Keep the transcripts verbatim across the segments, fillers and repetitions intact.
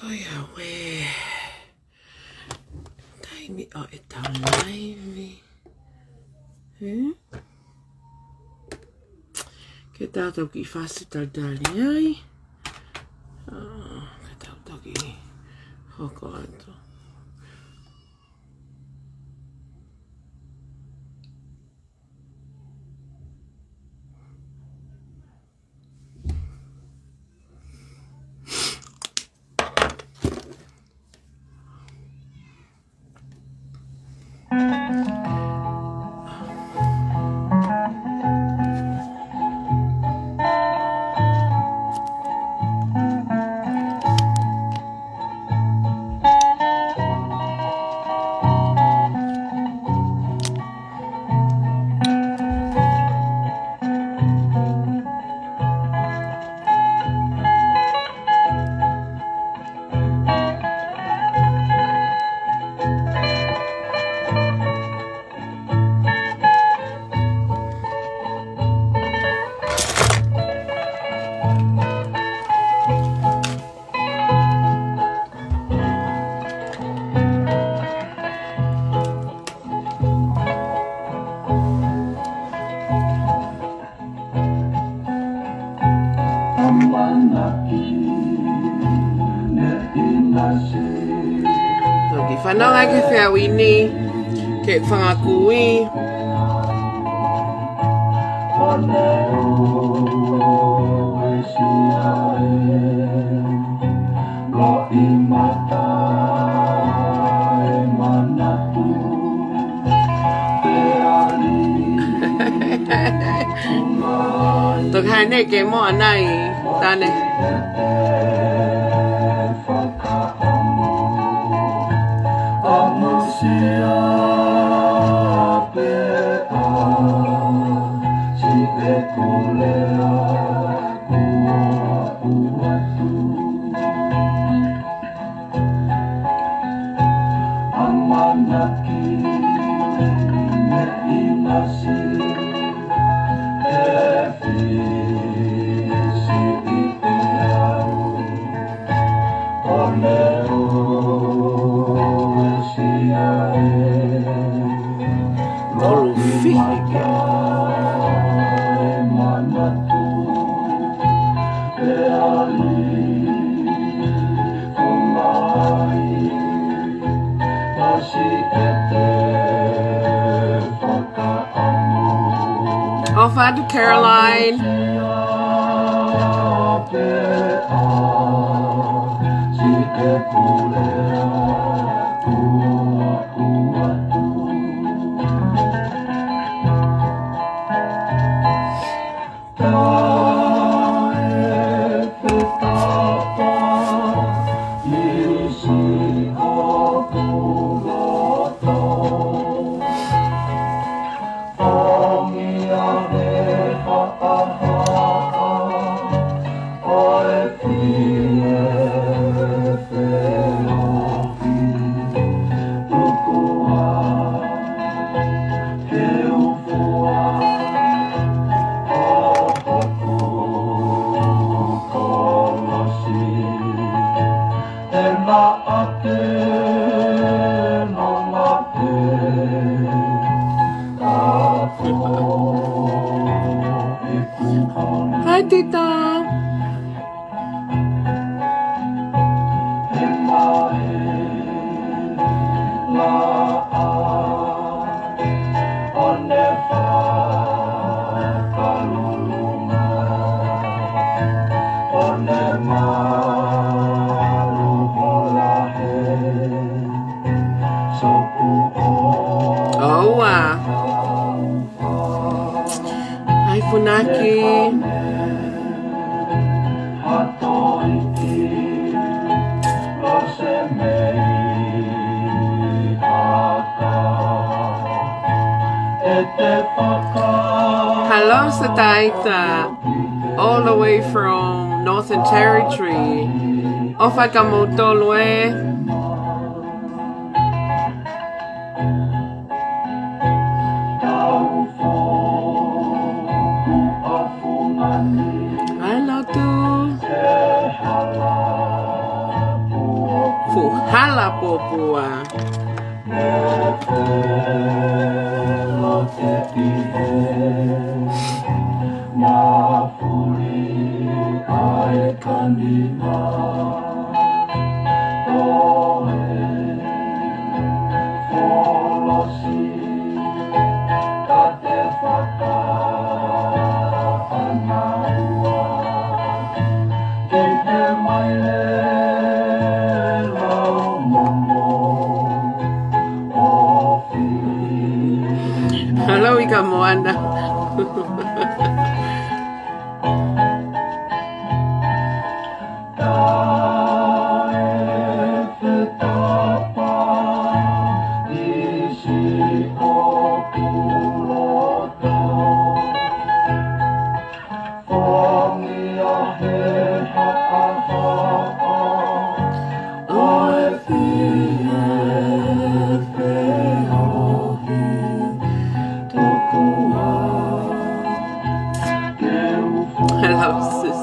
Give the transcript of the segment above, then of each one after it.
ʻOiauē. Taimi ʻo ʻetau laivi. Hmm? Ke tau toki fasi talitali ai. Ah, ke tau toki hoko atu. Toki fanongo ki he feau ni, ke fanga kui. Toki hane ke mo anai, tane. ʻOfa atu Caroline. Hi, Tita. ʻOua. Hi, Funaki. Hello, Sataita. All the way from Northern Territory. ʻOfa kia moutolu ē. Hi, Lotu. Hala pōpua. Hello, Ika Moana. Hello, sis.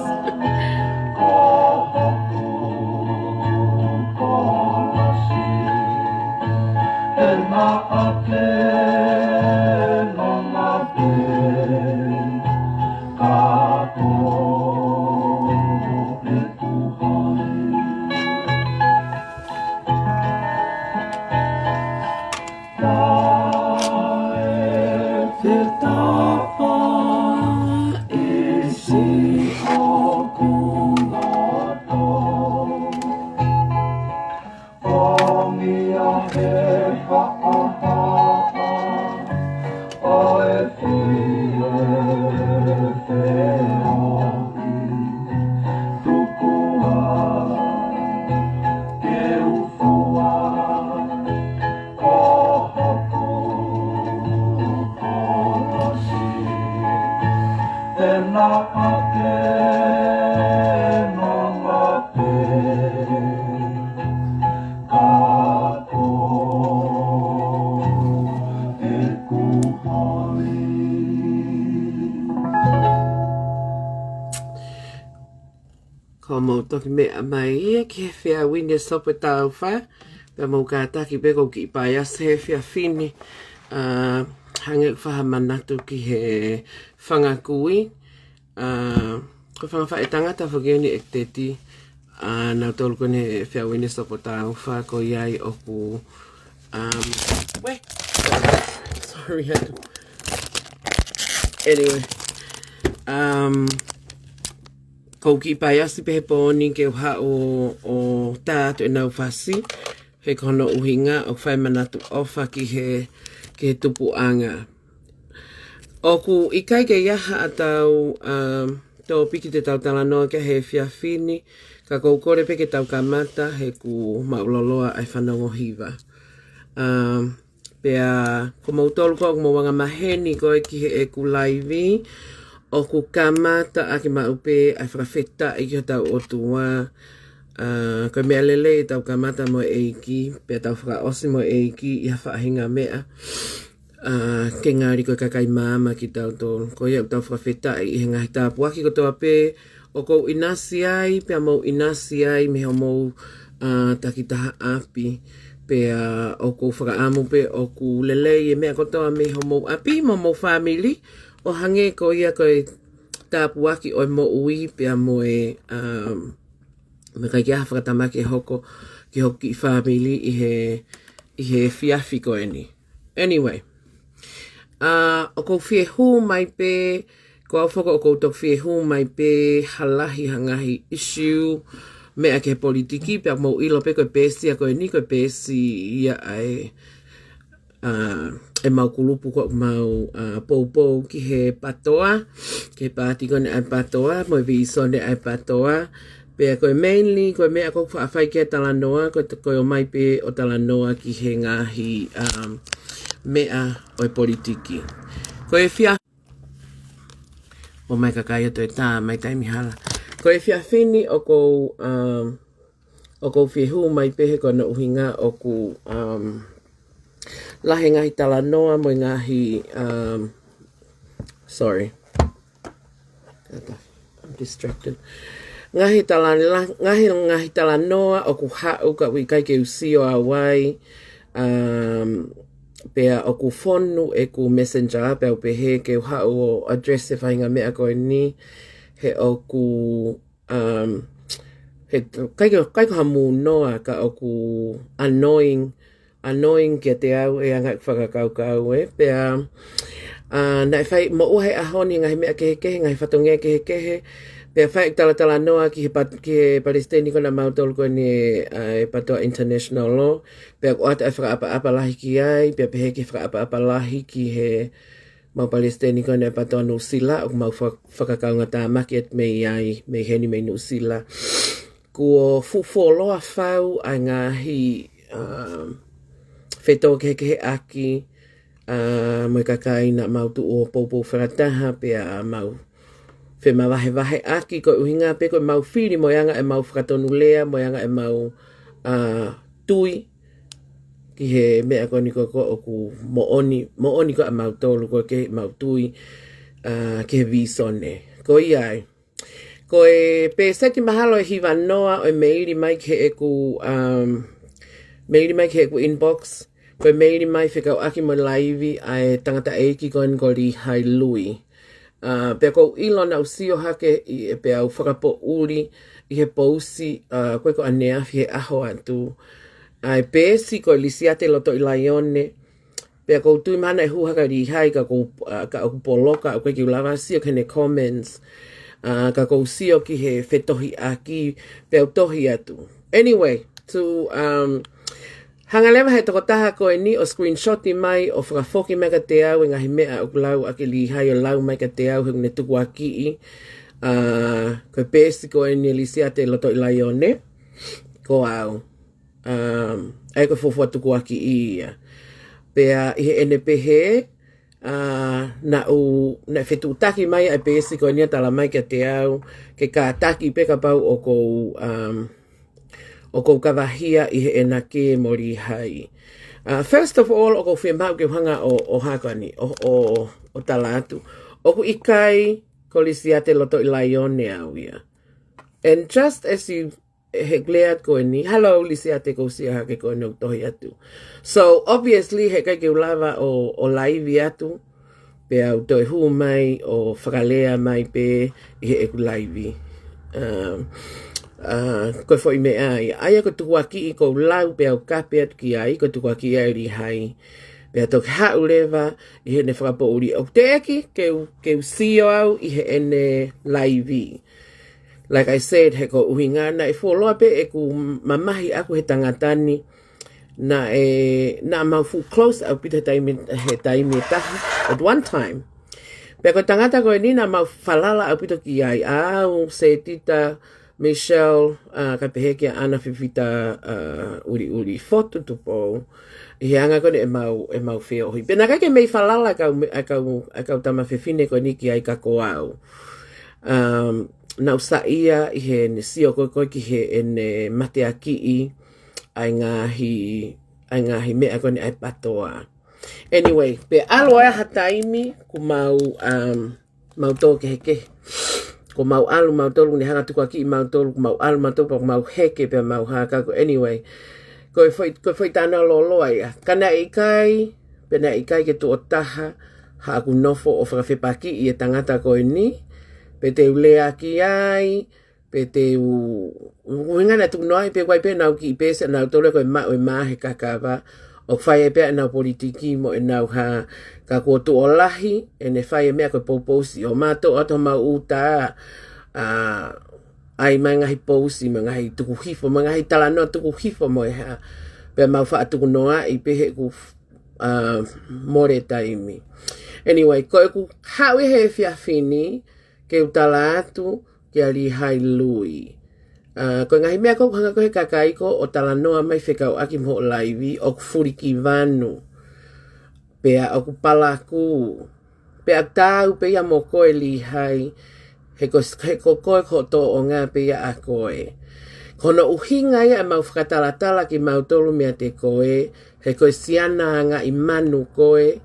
Ko mou toki meʻa mai ia ki he Feauini Sopu Taufa, pea mou kātaki pē ʻoku ou kiʻi paiasi he efiafi ni, ʻa, hangē ʻoku fakamanatu ki he fanga kui, ʻa, ko e fanga faʻētangata foki eni ʻeku teti, ʻa, nautolu ko eni he Feauini Sopu Taufa, ko ia ai ʻoku, um, wait. Sorry, I had to. Anyway, um, ʻoku ou kiʻi paiasi pē he pō ni ke u haʻu ʻo tā atu ʻenau fasi, he ko hono ʻuhinga ʻoku fai manatu ʻofa ki he, ki he tupuʻanga. ʻOku ʻikai ke ʻi ai haʻatau, um, tōpiki te tau talanoa ki ai he efiafi ni, ka ʻoku ou kole pē ke tau kamata he ʻoku māʻuloloa ʻa e fanongo hiva. Um, Pea ko moutolu ko ʻoku mou anga maheni ko ē ki heʻeku laivi, ʻoku kamata ʻaki maʻu pē ʻa e fakafetaʻi ki hotau ʻOtua. ʻA, ko e meʻa lelei ʻetau kamata mo e ʻEiki, pea tau fakaʻosi mo e ʻEiki ʻi ha faʻahinga meʻa, ʻa, ke ngali ko e kakai maama kitautolu. Ko ia ʻoku tau fakafetaʻi ʻi he ngaahi tāpuaki kotoa pē ʻoku ou ʻinasi ai, pea mou ʻinasi ai mei homou, ʻa, takitaha ʻapi. Pea ʻoku ou fakaʻamu pē ʻoku lelei e meʻa kotoa mei homou ʻapi, mo homou fāmili, ʻo hangē ko ia ko e tāpuaki ʻo e moʻui, pea mo e, um, mo e ʻikai ke ʻi ai ha fakatamaki ʻe hoko ki hoku kiʻi fāmili ʻi he, ʻi he efiafi ko eni. Anyway, ʻa, ʻoku ou fie hū mai pē, ko au foki ʻoku ou toki fie hū mai pē ha lahi ha ngaahi issue, meʻa ki he politiki, pea mou ʻilo pē ko e peesi ia ko eni, ko e peesi ia ʻa e, ʻa, ʻemau kulupu ko ʻemau, ʻa, poupou ki he PATOA, ki he paati ko eni ʻa e PATOA, mo e vīsone ʻa e PATOA, pea ko e mainly, ko e meʻa ʻoku ou faʻa fai ki ai e talanoa, ko e, ko e ʻomai pē ʻo talanoa ki he ngaahi, um, meʻa ʻo e politiki. Ko e fia-, ʻomai kakai atu e tā, mai taimi hala. Ko e efiafi ni ʻoku ou, um, ʻoku ou fie hū mai pē he ko hono ʻuhinga ʻoku, um, lahi e ngaahi talanoa mo e ngaahi, um, sorry. I'm distracted. Ngaahi tala-, ngaahi, ngaahi talanoa ʻoku haʻu ka ʻoku ʻikai ke u sio au ai, um, pea ʻoku fonu ʻeku messenger pea u pehē ke u haʻu ʻo address e faʻahinga meʻa ko eni, he ʻoku, um, he ʻikai ke, ʻikai ko ha mou noa ka ʻoku annoying, annoying kiate au e anga ʻeku fakakaukau ē. Pea, uh, naʻe fai moʻua he ʻaho ni ngaahi meʻa kehekehe, ngaahi fatongia kehekehe. Pea fai ʻeku talatalanoa ki he pat-, ki he palesiteni ko ena ʻa mautolu ko eni, uh, e PATOA International Law. Pea ʻoku ʻoatu e fakaʻapaʻapa lahi ki ai, pea pehē ki he fakaʻapaʻapa lahi ki he mau palesiteni ko ena e PATOA Nuʻusila, ʻoku mau fa-, fakakaungātāmaki atu mei ai, mei heni mei Nuʻusila. Kuo fuʻu fuoloa fau ʻa e ngaahi, um, fetōkehekeheʻaki, uh, mo e kakai naʻa mau tuʻu ʻo poupou fakataha, pea mau femavahevaheʻaki ko e ʻuhinga pē ko e mau fili mo e anga e mau fakatonulea, mo e anga e mau, uh, tui, ki he meʻa ko eni ko ē ʻoku moʻoni, moʻoni ko ē ʻa mautolu ko ē ke mau tui, uh, ki he vīsone. Ko ia ai. Ko e pēseti mahalo ʻe hivanoa ʻo e meili mai ki heʻeku, um, meili mai ki heʻeku inbox. Ko e meili mai fekauʻaki mo e laivi ʻa e tangataʻeiki ko eni ko Lihai Lui. Uh, pea ʻoku ou ʻilo naʻa ku sio hake ʻi, pea u fakapoʻuli ʻi he pousi, uh, ko ē ko ʻaneafi he ʻaho atu. ʻA e peesi ko e Lisiate Lotoʻilaione. Pea ʻoku ou tui mahalo naʻe hū hake ʻa Lihai ka ʻoku, uh, ka ʻoku poloka, ʻoku ʻikai ke u lava sio ki heʻene comments. Uh, ka ʻoku ou sio ki he fetohiʻaki, pea u tohi atu. Anyway, to, um, hanga leva he tokotaha ko eni ʻo screenshot mai, ʻo fakafoki mai kiate au e ngaahi meʻa ʻoku lau ʻaki ʻe Lihai ʻo lau mai kiate au he ʻoku ne tukuakiʻi, uh, ko e peesi ko eni Lisiate Lotoʻilaione, ko au. Um, ʻa ia ko e fuofua tukuakiʻi ia. Pea ʻi heʻene pehē, uh, naʻa ku, naʻe fetuʻutaki mai ʻa e peesi ko eni ʻo tala mai kiate au, ke kātaki pē kapau ʻoku ou, um, ʻoku ou kavahia ʻi heʻena kē mo Lihai. Uh, first of all, ʻoku ou fiemaʻu ke u hanga ʻo, ʻo hā ko eni, ʻo, ʻo, ʻo tala atu. ʻOku ʻikai ko Lisiate Lotoʻilaione au ia. And just as you, he glare ko eni, hello, Lisiate, ʻoku ou sio hake ko eni ʻoku tohi atu. So, obviously, heʻikai ke u lava ʻo, ʻo laivi atu, pea u toe hū mai ʻo fakalea mai pē ʻi heʻeku laivi. Um, uh, ko e foʻi meʻa ia. ʻA ia ko e tukuakiʻi ʻoku ou lau pea u kape atu ki ai, ko e tukuakiʻi ʻa Lihai. Pea toki haʻu leva ʻi heʻene fakapoʻuli. ʻOku teʻeki ke u, ke u sio au ʻi heʻene laivi. Like I said, he ko e ʻuhinga naʻe fuoloa pē ʻeku mamahi ʻaʻaku he tangata ni, naʻe, naʻa mau fuʻu close ʻaupito he taimi, he taimi ʻe taha, at one time. Pea ko e tangata ko eni naʻa mau falala ʻaupito ki ai, au, Setita, Michelle, uh, kae pehē kia Ana, Fifita, uh, ʻUliʻuli, Fotu, Tupou. ʻI he anga ko eni ʻemau, ʻemau feohi. Pea naʻe ʻikai ke mei falala ʻa e kau, ʻa e kau, ʻa e kau tama fefine ko eni ki ai ka ko au. Um, naʻa ku saiʻia ʻi heʻene sio ko ē ko ē ki heʻene mateakiʻi ʻa e ngaahi, ʻa e ngaahi meʻa ko eni ʻa e PATOA. Anyway, pea ʻalu ai ha taimi kuo mau, um, mau tō kehekehe. Kuo mau ʻalu mautolu, ne hanga tukuakiʻi mautolu, kuo mau ʻalu mautolu, pea kuo mau heke pea mau hā ka ko e, anyway. Ko e foʻi, ko e foʻi talanoa lōloa ia. Ka naʻe ʻikai, pea naʻe ʻikai ke tuʻo taha haʻaku nofo ʻo fakafepakiʻi e tangata ko eni, pe te u lea ki ai, pe te u, ʻuhinga naʻe tuku noa ai pē ʻoku ʻi ai pē ʻenau kiʻi peesi ʻanautolu ko e maʻu e mā he kakava, ʻoku fai ai pē ʻenau politiki mo ʻenau hā, ka kuo tuʻo lahi ʻene fai e meʻa ko e poupousiʻi, ʻo mātuʻaki ʻoatu homau ʻū tā, ʻa, ʻai mai ngaahi pousi mo e ngaahi tuku hifo, mo e ngaahi talanoa tuku hifo mo e hā, pea mau faʻa tuku noaʻi pē heʻeku, ʻa, mole taimi. Anyway, ko ʻeku haʻu ʻi he efiafi ni, ke u tala atu kia Lihai Lui. ʻA, ko e ngaahi meʻa ko ē ʻoku hanga ko ē he kakai ko ē ʻo talanoa mai fekauʻaki mo hoʻo laivi, ʻoku fulikivanu. Pea ʻoku palakū. Pea ʻoku taau pē ia mo koe Lihai, he ko, he ko koe ko hoʻo tōʻonga pē ia ʻa koe. Ko hono ʻuhinga ia ʻemau fakatalatala kimautolu meiate koe, he ko e siana angaʻi manu koe,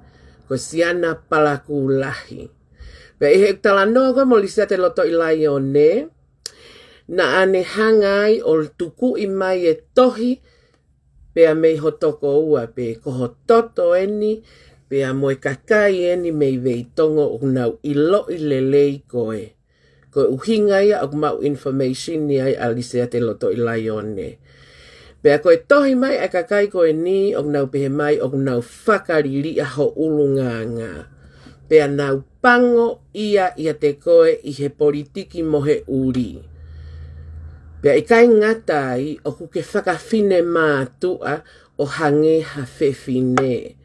ko e siana palakū lahi. Pea ʻi heʻeku talanoa ko ē mo Lisiate Lotoʻilaione, Naʻa ne hanga ai ʻo tukuʻi mai e tohi, pea mei ho tokoua pē, ko ho toto eni, pea mo e kakai eni mei Veitongo ʻoku nau ʻiloʻi lelei koe. Ko e ʻuhinga ia ʻoku maʻu information ni ai ʻa Lisiate Lotoʻilaione. Pea ko e tohi mai ʻa e kakai ko eni ʻoku nau pehē mai ʻoku nau fakaliliʻa ho ʻulungaanga. Pea nau pango ia ʻiate koe ʻi he politiki mo he ʻuli. Pea ʻikai ngata ai ʻoku ke fakafinemātuʻa ʻo hangē ha fefine.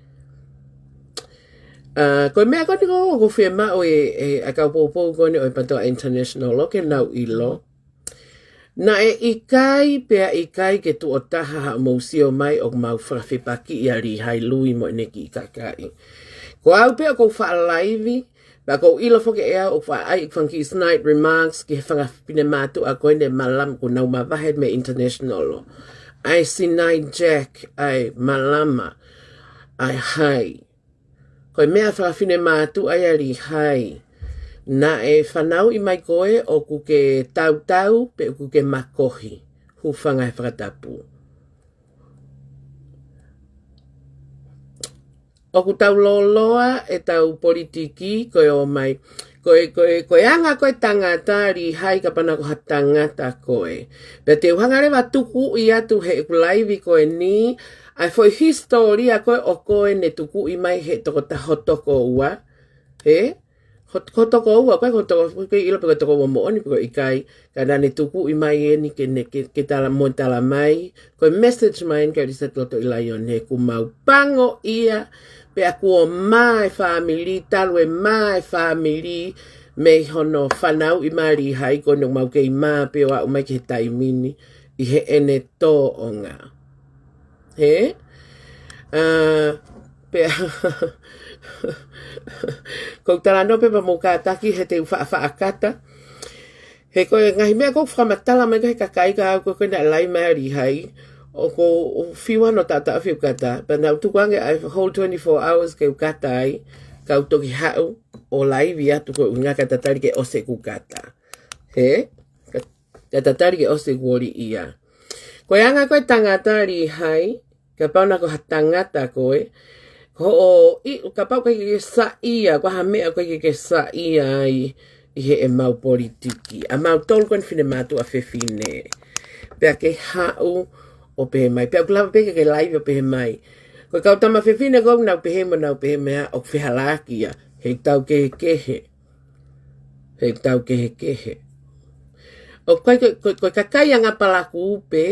ʻA, ko e meʻa ko eni ko ʻoku fiemaʻu ʻe, ʻe, ʻa e kau poupou ko eni ʻo e PATOA International ʻo ke nau ʻilo. Naʻe ʻikai pea ʻikai ke tuʻo taha haʻamou sio mai ʻoku mau fakafepakiʻi ʻa Lihai Lui mo ʻene kiʻi kakai. Ko au pē ʻoku ou faʻa laivi, pea ʻoku ou ʻilo foki ʻe au ʻoku faʻa ʻai ʻeku fanga kiʻi snide remarks ki he fakafinemātuʻa ko eni ʻa Malama, ʻoku nau mavahe mei International. ʻA e Sinai Jack, ʻa e Malama, ʻa e Hai. Ko e meʻa fakafinemātuʻa ia Lihai. Naʻe fanauʻi mai koe ʻoku ke tautau pe ʻoku ke makohi. Hūfanga he fakatapu. ʻOku tau lōloa ʻetau politiki ko e ō mai. Ko e, ko e, ko e anga ko e tangata Lihai kapau naʻa ko ha tangata koe. Pea te u hanga leva tukuʻi atu heʻeku laivi ko eni, ʻa e foʻi hisitōlia ko ē ʻo koe ne tukuʻi mai he tokotaha ho tokoua. He? Ho, ho tokoua, ko e, ko e toko, ko e ʻilo pe ko e tokoua moʻoni, pe ko e ʻikai, ka naʻa ne tukuʻi mai eni ke ne, ke, ke tala mo tala mai, ko e message mai eni kia Lisiate Lotoʻilaione, kuo mau pango ia, pea kuo mā e fāmili, talu e mā e fāmili, mei hono fanauʻi mai ʻa Lihai ko eni ʻoku mau kei mā pē ʻo aʻu mai ki he taimi ni, ʻi heʻene tōʻonga. He? ʻA, pea, ʻoku ou talanoa pē pea mou kātaki he te u faʻa, faʻa kata. He ko e ngaahi meʻa ʻoku fakamatala mai ko ē he kakai ka au ko ē naʻe laivi mai ʻa Lihai. ʻOku ou, ou fiu hano taʻataʻa fiu kata. Pea naʻa ku tukuange ʻa e whole twenty-four hours ke u kata ai. Ka u toki haʻu ʻo laivi atu ko e ʻuhinga ka tatali ke ʻosi ʻeku kata. He? Ka, ka tatali ke ʻosi ʻeku ʻoli ia. Ko e anga ko e tangata Lihai, kapau naʻa ko ha tangata koe, ko hoʻo ʻi, kapau ʻikai ke ke saiʻia, ko ha meʻa ʻikai ke ke saiʻia ai ʻi heʻemau politiki. ʻA mautolu ko eni finemātuʻa fefine. Pea ke haʻu ʻo pehē mai. Pea ʻoku lava pē ke ke laivi ʻo pehē mai. Ko e kau tama fefine ko ē ʻoku nau pehē mo nau pehē mai ʻoku fehālaaki ia. He tau kehekehe. He tau kehekehe. ʻOku ʻikai ko, ko, ko e kakai anga palakū pē,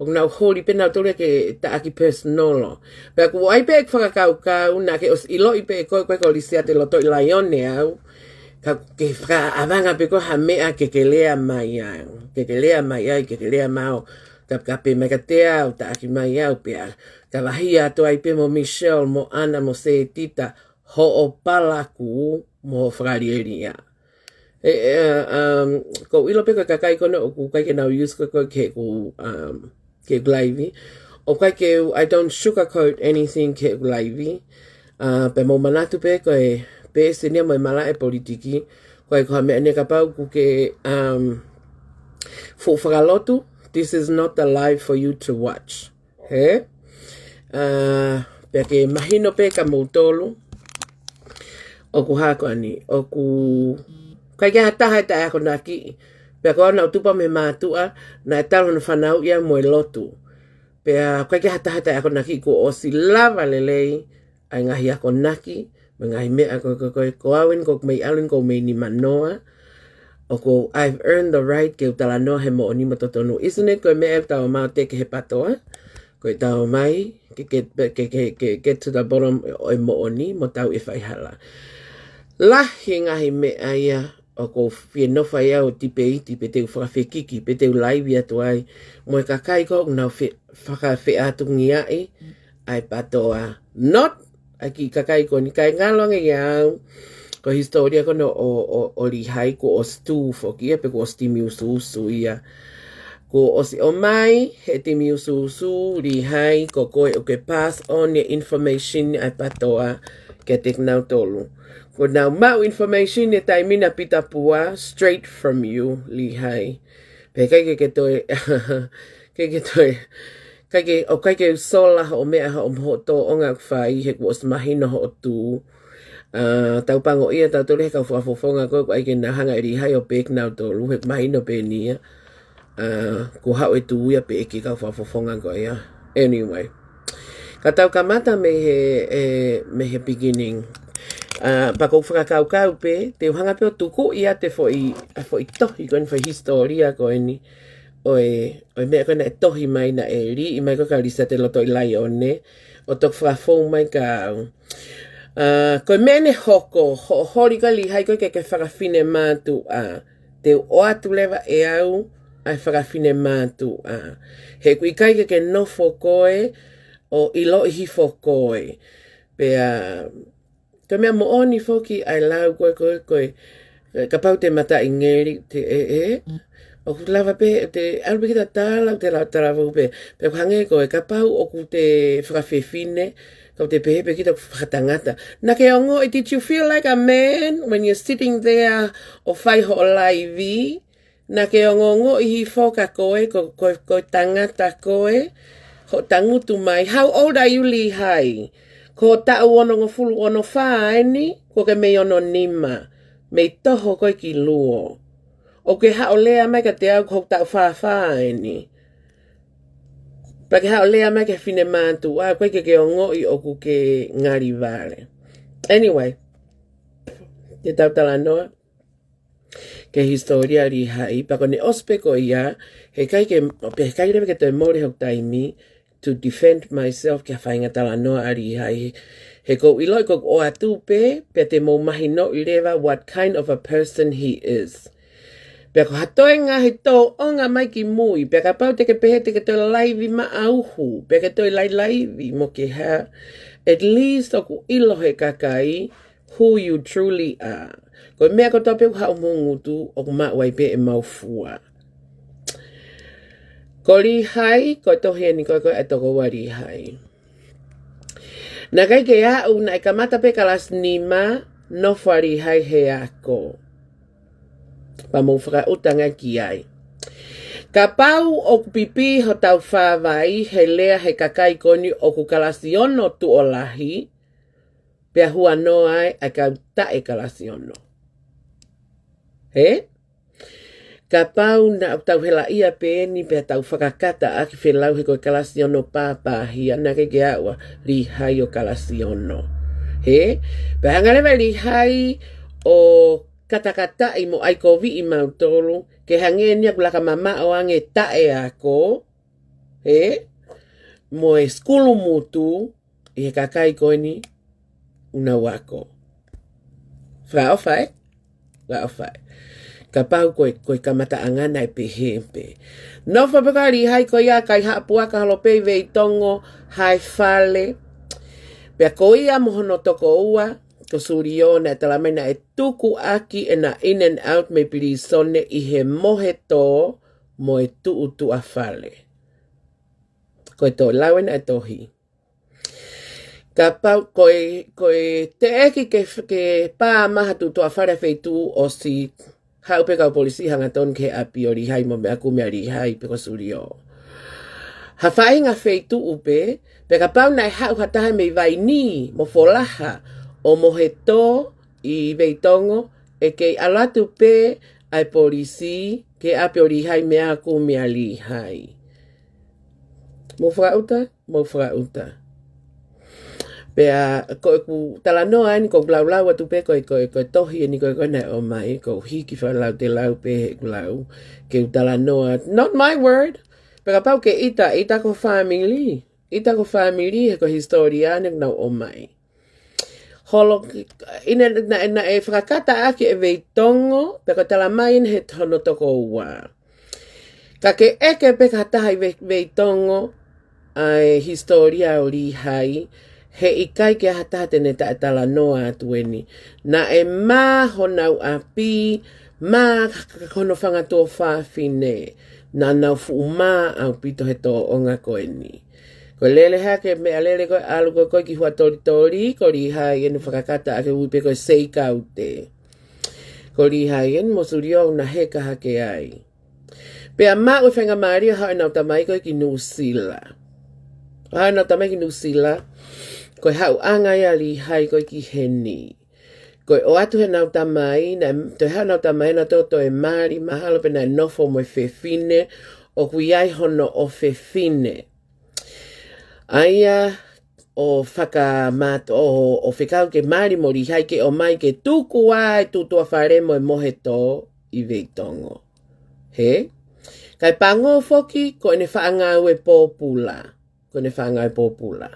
ʻoku nau holi pē nautolu ia ke taʻaki personal. Pea ʻoku ʻi ai pē ʻeku fakakaukau, naʻa ke ʻosi ʻiloʻi pē ʻe koe, ko e ko Lisiate Lotoʻilaione au. Ka ke fakaʻavanga pē ko ha meʻa ke ke lea mai au. Ke ke lea mai ai, ke ke lea mai au. Ka, ka pehē mai kiate au, taʻaki mai au pea. Ka vahi atu ai pē mo Michelle, mo ʻAna, mo Setita, hoʻo palakū, mo hoʻo fakalielia. E, e, um, ʻoku ou ʻilo pē ko e kakai ko ena ʻoku ʻikai ke nau use ko ē ko ē ke u, um, ke u laivi. ʻOku ʻikai ke u, I don't sugarcoat anything ke u laivi. Uh, pea mou manatu pē ko e pēsi ni ia mo e malaʻe politiki. Ko e ko ha meʻa ne kapau ʻoku ke, um, fuʻu fakalotu, this is not the live for you to watch. He? Uh, pea ke mahino pē kia moutolu. ʻOku hā ko eni, ʻoku ʻikai ke ha taha ʻe taʻeakonaki. Pea ko au naʻa ku tupu mei he mātuʻa, naʻe talu hono fanauʻi au mo e lotu. Pea ʻikai ke ha taha ʻe taʻeakonaki kuo ʻosi lava lelei, ʻa e ngaahi akonaki, mo e ngaahi meʻa ko, ko, ko, ko au eni ʻoku ou mei ʻalu eni ʻoku ou mei nimanoa. ʻOku ou, I've earned the right ke u talanoa he moʻoni mo totonu. Isn't it? Ko e meʻa ʻoku tau ō mai ʻo teke he PATOA. Ko e tau ō mai, ke, ke, ke, ke, ke get to the bottom ʻo e moʻoni, mo tau ʻe faihala. Lahi e ngaahi meʻa ia, ʻoku ou fie nofo ai au ʻo tipeiti, pe te u fakafekiki, pe te u laivi atu ai. Mo e kakai ko ē ʻoku nau fe-, fakafeʻātungiaʻi, ʻa e PATOA. Not, ʻa e kiʻi kakai ko eni kae ngalo ange ia au. Ko e hisitōlia ko ena ʻo, ʻo, ʻo Lihai kuo ʻosi tū foki ia, pe kuo ʻosi timi usuusu ia. Kuo ʻosi ō mai, he timi usuusu, Lihai, ko koe ʻoku ke pass on e information ʻa e PATOA, kiate kinautolu. Ko ʻenau maʻu information he taimi ni ʻa Pita Pua, straight from you, Lihai. Pea ʻikai ke ke toe, ʻikai ke toe, ʻikai ke, ʻoku ʻikai ke u sola hoʻo meʻa, hoʻo, hoʻo tōʻonga ʻoku fai, he kuo ʻosi mahino hoʻo tū. ʻA, tau pango ia tautolu he kau fakafofonga ko ē, ʻoku ʻikai ke na hanga ʻe Lihai ʻo peeki nautolu, he mahino pē eni ia. ʻA, kuo haʻu e tū ia peeki kau fakafofonga ko ia. Anyway. Ka tau kamata mei he, e, mei he beginning. ʻA, pea ʻoku ou fakakaukau pē, te u hanga pē ʻo tuku ia ʻa e foʻi, ʻa e foʻi tohi ko eni, foʻi hisitōlia ko eni. ʻO e, ʻo e meʻa ko ē naʻe tohi mai naʻe lī, ʻi mai ko ē kia Lisa Te Loto ʻi Laione, ʻo toki fakafou mai kia au. ʻA, ko e meʻa ne hoko, hoʻo holi ko ē Lihai ko ē ke ke fakafine mātuʻa. Te u ʻoatu leva ʻe au ʻa e fakafine mātuʻa. He ʻoku ʻikai ke ke nofo koe, ʻo ʻiloʻi hifo koe. Pea, ko e meʻa moʻoni foki ʻa e lau ko ē, ko ē, ko ē, kapau te mataʻi ngeli, te ʻe, ʻe. ʻOku lava pē, te, ʻalu pē kita tala, te la, tala vau pē. Pea ʻoku hangē ko ē, kapau ʻoku te fakafefine, kau te pehē pē kita ʻoku fakatangata. Naʻa ke ongoʻi, did you feel like a man when you're sitting there ʻo fai hoʻo laivi? Naʻa ke ongoʻi hifo kia koe, ko, ko, ko e tangata koe, hoʻo tangutu mai. How old are you, Lihai? Ko e taʻu onongofulu onofā eni, kuo ke mei ononima, mei toho koe ki luo. ʻOku ke haʻu ʻo lea mai kiate au ko hoku taʻu fāfā eni. Pea ke haʻu ʻo lea mai ki he fine mātuʻa, ʻoku ʻikai ke ke ongoʻi ʻoku ke ngali vale. Anyway, te tau talanoa ki he hisitōlia ʻa Lihai, pea ko ʻene ʻosi pē ko ia, heʻikai ke, pea heʻikai leva ke toe mole hoku taimi to defend myself ki ha faʻahinga talanoa ʻa Lihai. He ʻoku ou ʻiloʻi ʻoku ou ʻoatu pē, pea te mou mahinoʻi leva what kind of a person he is. Pea ko ha toe ngaahi tōʻonga mai ki mui, pea kapau te ke pehē te ke toe laivi maʻa uhu, pea ke toe lai laivi mo ke hā, at least ʻoku ʻilo he kakai who you truly are. Ko e meʻa kotoa pē ʻoku haʻu mei ho ngutu, ʻoku maʻu ai pē ʻemau fua. Ko Lihai, ko e tohi eni ko ē, ko e tokoua ʻa Lihai. Naʻe ʻikai ke aʻu, naʻe kamata pē kalasi nima, nofo ʻa Lihai he ako. Pea mou fakaʻuta ange ki ai. Kapau ʻoku pipī hotau fāvai he lea he kakai ko eni ʻoku kalasi ono tuʻo lahi, pea huanoa ai ʻa e kau taʻe kalasi ono. Hē? Kapau naʻa tau helaʻia pē eni pea tau fakakata ʻaki felau he ko e kalasi ono pāpāhia, naʻe ʻikai ke aʻu ʻa Lihai ʻo kalasi ono. Hē? Pea hanga leva ʻe Lihai ʻo katakataʻi mo ʻai koviʻi mautolu, ke hangē eni ia ʻoku laka mamaʻo ange taʻe ako, hē? Mo e sukulu mutu, ʻi he kakai ko eni ʻoku nau ako. Fakaʻofa ē? Fakaʻofa ē? Kapau ko e, ko e kamataʻanga naʻe pehē pē. Nofo pē ko ē ʻa Lihai ko ia, kaihaʻa puaka holo pē ʻi Veitongo High Fale. Pea ko ia mo hono tokoua, ko Sulio, naʻe tala mai naʻe tuku ʻaki ʻena in and out mei pilīsone ʻi he mohe tō mo e tuʻu tuʻa fale. Ko e tō lau ena ʻa e tohi. Kapau ko e, ko e teʻeki ke, ke pā mai ha tuʻu tuʻa fale ʻa e feituʻu, ʻosi haʻu pē kau polisi hangatonu ki he ʻapi ʻo Lihai mo meʻa kumi ʻa Lihai pe ko Sulio. Ha faʻahinga feituʻu pē, pea kapau naʻe haʻu ha taha mei Vainī mo Folaha ʻo mohe tō ʻi Veitongo, ʻe kei ʻalu atu pē ʻa e polisi ki he ʻapi ʻo Lihai meʻa kumi ʻa Lihai. Mou fakaʻuta, mou fakaʻuta. Pea ko ʻeku talanoa eni, ʻoku ou laulau atu pē ko e, ko e, ko e tohi eni ko ē, ko ē naʻe ʻomai, ʻoku ou hiki fakalautelu pē heʻeku lau, ke u talanoa. Not my word. Pea kapau ke ʻita, ʻita ki ho fāmili. ʻIta ki ho fāmili he ko e hisitōlia eni ʻoku nau ʻomai. Holo ki, ʻi heʻene, naʻe, naʻe fakakata ʻaki ʻe Veitongo, pea ko e tala mai eni he hono tokoua. Ka ke ʻeke pē ki ha taha ʻi Vei-, Veitongo ʻa e hisitōlia ʻo Lihai, heʻikai ke ʻi ai ha taha te ne taʻetalanoa atu eni. Naʻe mā honau ʻapi, mā hono fanga tuofāfine, naʻa nau fuʻu mā ʻaupito he tōʻonga ko eni. Ko e lele hake, meʻalele ko ē ʻalu ko ē ki Huʻatolitoli, ko Lihai eni fakakata ʻaki, ui pē ko e Seikaute. Ko Lihai eni mo Sulio ʻoku na heka hake ai. Pea maʻu e faingamālie ʻo haʻu ʻenau tamai ko ē ki Nuʻusila. ʻO haʻu ʻenau tamai ki Nuʻusila, ko e haʻuʻanga ia ʻa Lihai ko ē ki heni. Ko e ʻoatu heʻenau tamai, naʻe toe haʻu ʻenau tamai naʻa nau toe mali, mahalo pē naʻe nofo mo e fefine, ʻoku ʻi ai hono ʻofefine. ʻA ia ʻo fakamato-, ʻo, ʻo fekau ke mali mo Lihai ke ʻomai ke tuku ʻa e tuʻutuʻa fale mo e mohetō ʻi Veitongo. Hē? Kae pango foki ko ʻene faʻa ngāue pōpula. Ko ʻene faʻa ngāue pōpula.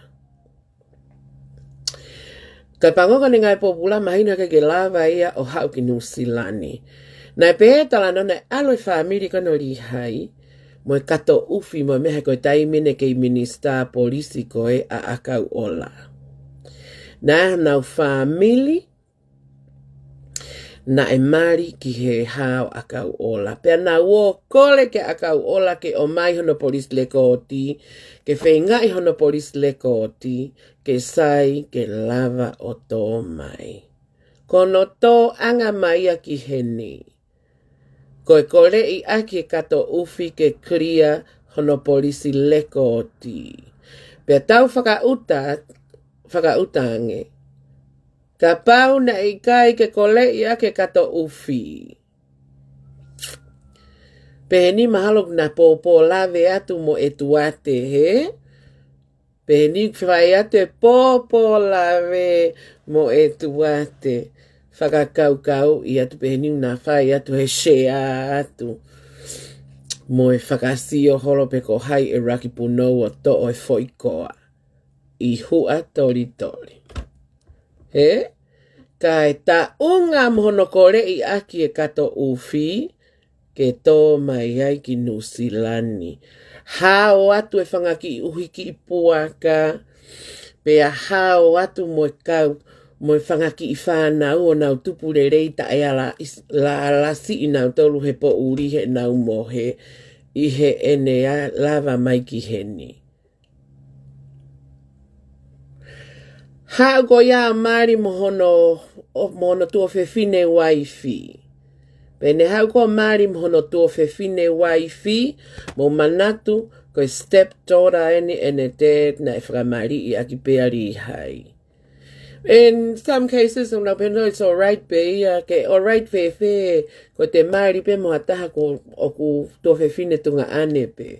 Kae pango ko ʻene ngāue pōpula, mahino heʻikai ke lava ia ʻo haʻu ki Nuʻusila ni. Naʻe pehē talanoa naʻe ʻalu e fāmili ko ena ʻo Lihai, mo e kato ʻufi mo e meʻa he ko e taimi ʻena kei minisitā polisi ko ē ʻa ʻAkauʻola. Naʻe ʻi ai honau fāmili, naʻe mali ki he hā ʻo ʻAkauʻola. Pea naʻa nau ō kole kia ʻAkauʻola ke ʻomai hono polisi lekooti, ke feingaʻi hono polisi lekooti, ke sai ke lava ʻo tō mai. Ko hono tōʻanga mai ia ki heni, ko e koleʻi ʻaki e kato ʻufi ke clear hono polisi lekooti. Pea tau fakaʻuta, fakaʻuta ange. Kapau naʻe ʻikai ke koleʻi ʻaki e kato ʻufi, pehē ni mahalo naʻa pōpō lave atu mo ʻEtuate, hē? Pehē ni fai atu e pōpō lave mo ʻEtuate. Fakakaukauʻi atu pehē ni naʻa fai atu he sea atu mo e fakasio holo pe ko hai e laki punou ʻo toʻo e foʻi koa. ʻI Huʻatolitoli. Hē? Kae taʻunga mo hono koleʻi ʻaki e kato ʻufi, ke tō mai ai ki Nuʻusila ni. Hao atu e fanga kiʻi ʻuhi kiʻi puaka, pea hao atu mo e kau, mo e fanga kiʻi fānau ʻo nau tupu lelei taʻe ala is-, la-, ala siʻi nautolu he poʻuli heʻenau mohe, ʻi heʻene a-, lava mai ki heni. Haʻu ko ia ʻo mali mo hono, ʻo, mo hono tuofefine uaifi. Pea ne haʻu ko ē ʻo mali mo hono tuofefine uaifi, mou manatu, ko e stepdaughter eni ʻene dad naʻe fakamaliʻi ʻaki pē ʻa Lihai. In some cases, ʻoku nau pehē, "No, it's all right pē ia, ke all right fēfē, ko ʻete mali pē mo ha taha ko ē ʻoku tuofefine tuongaʻane pē."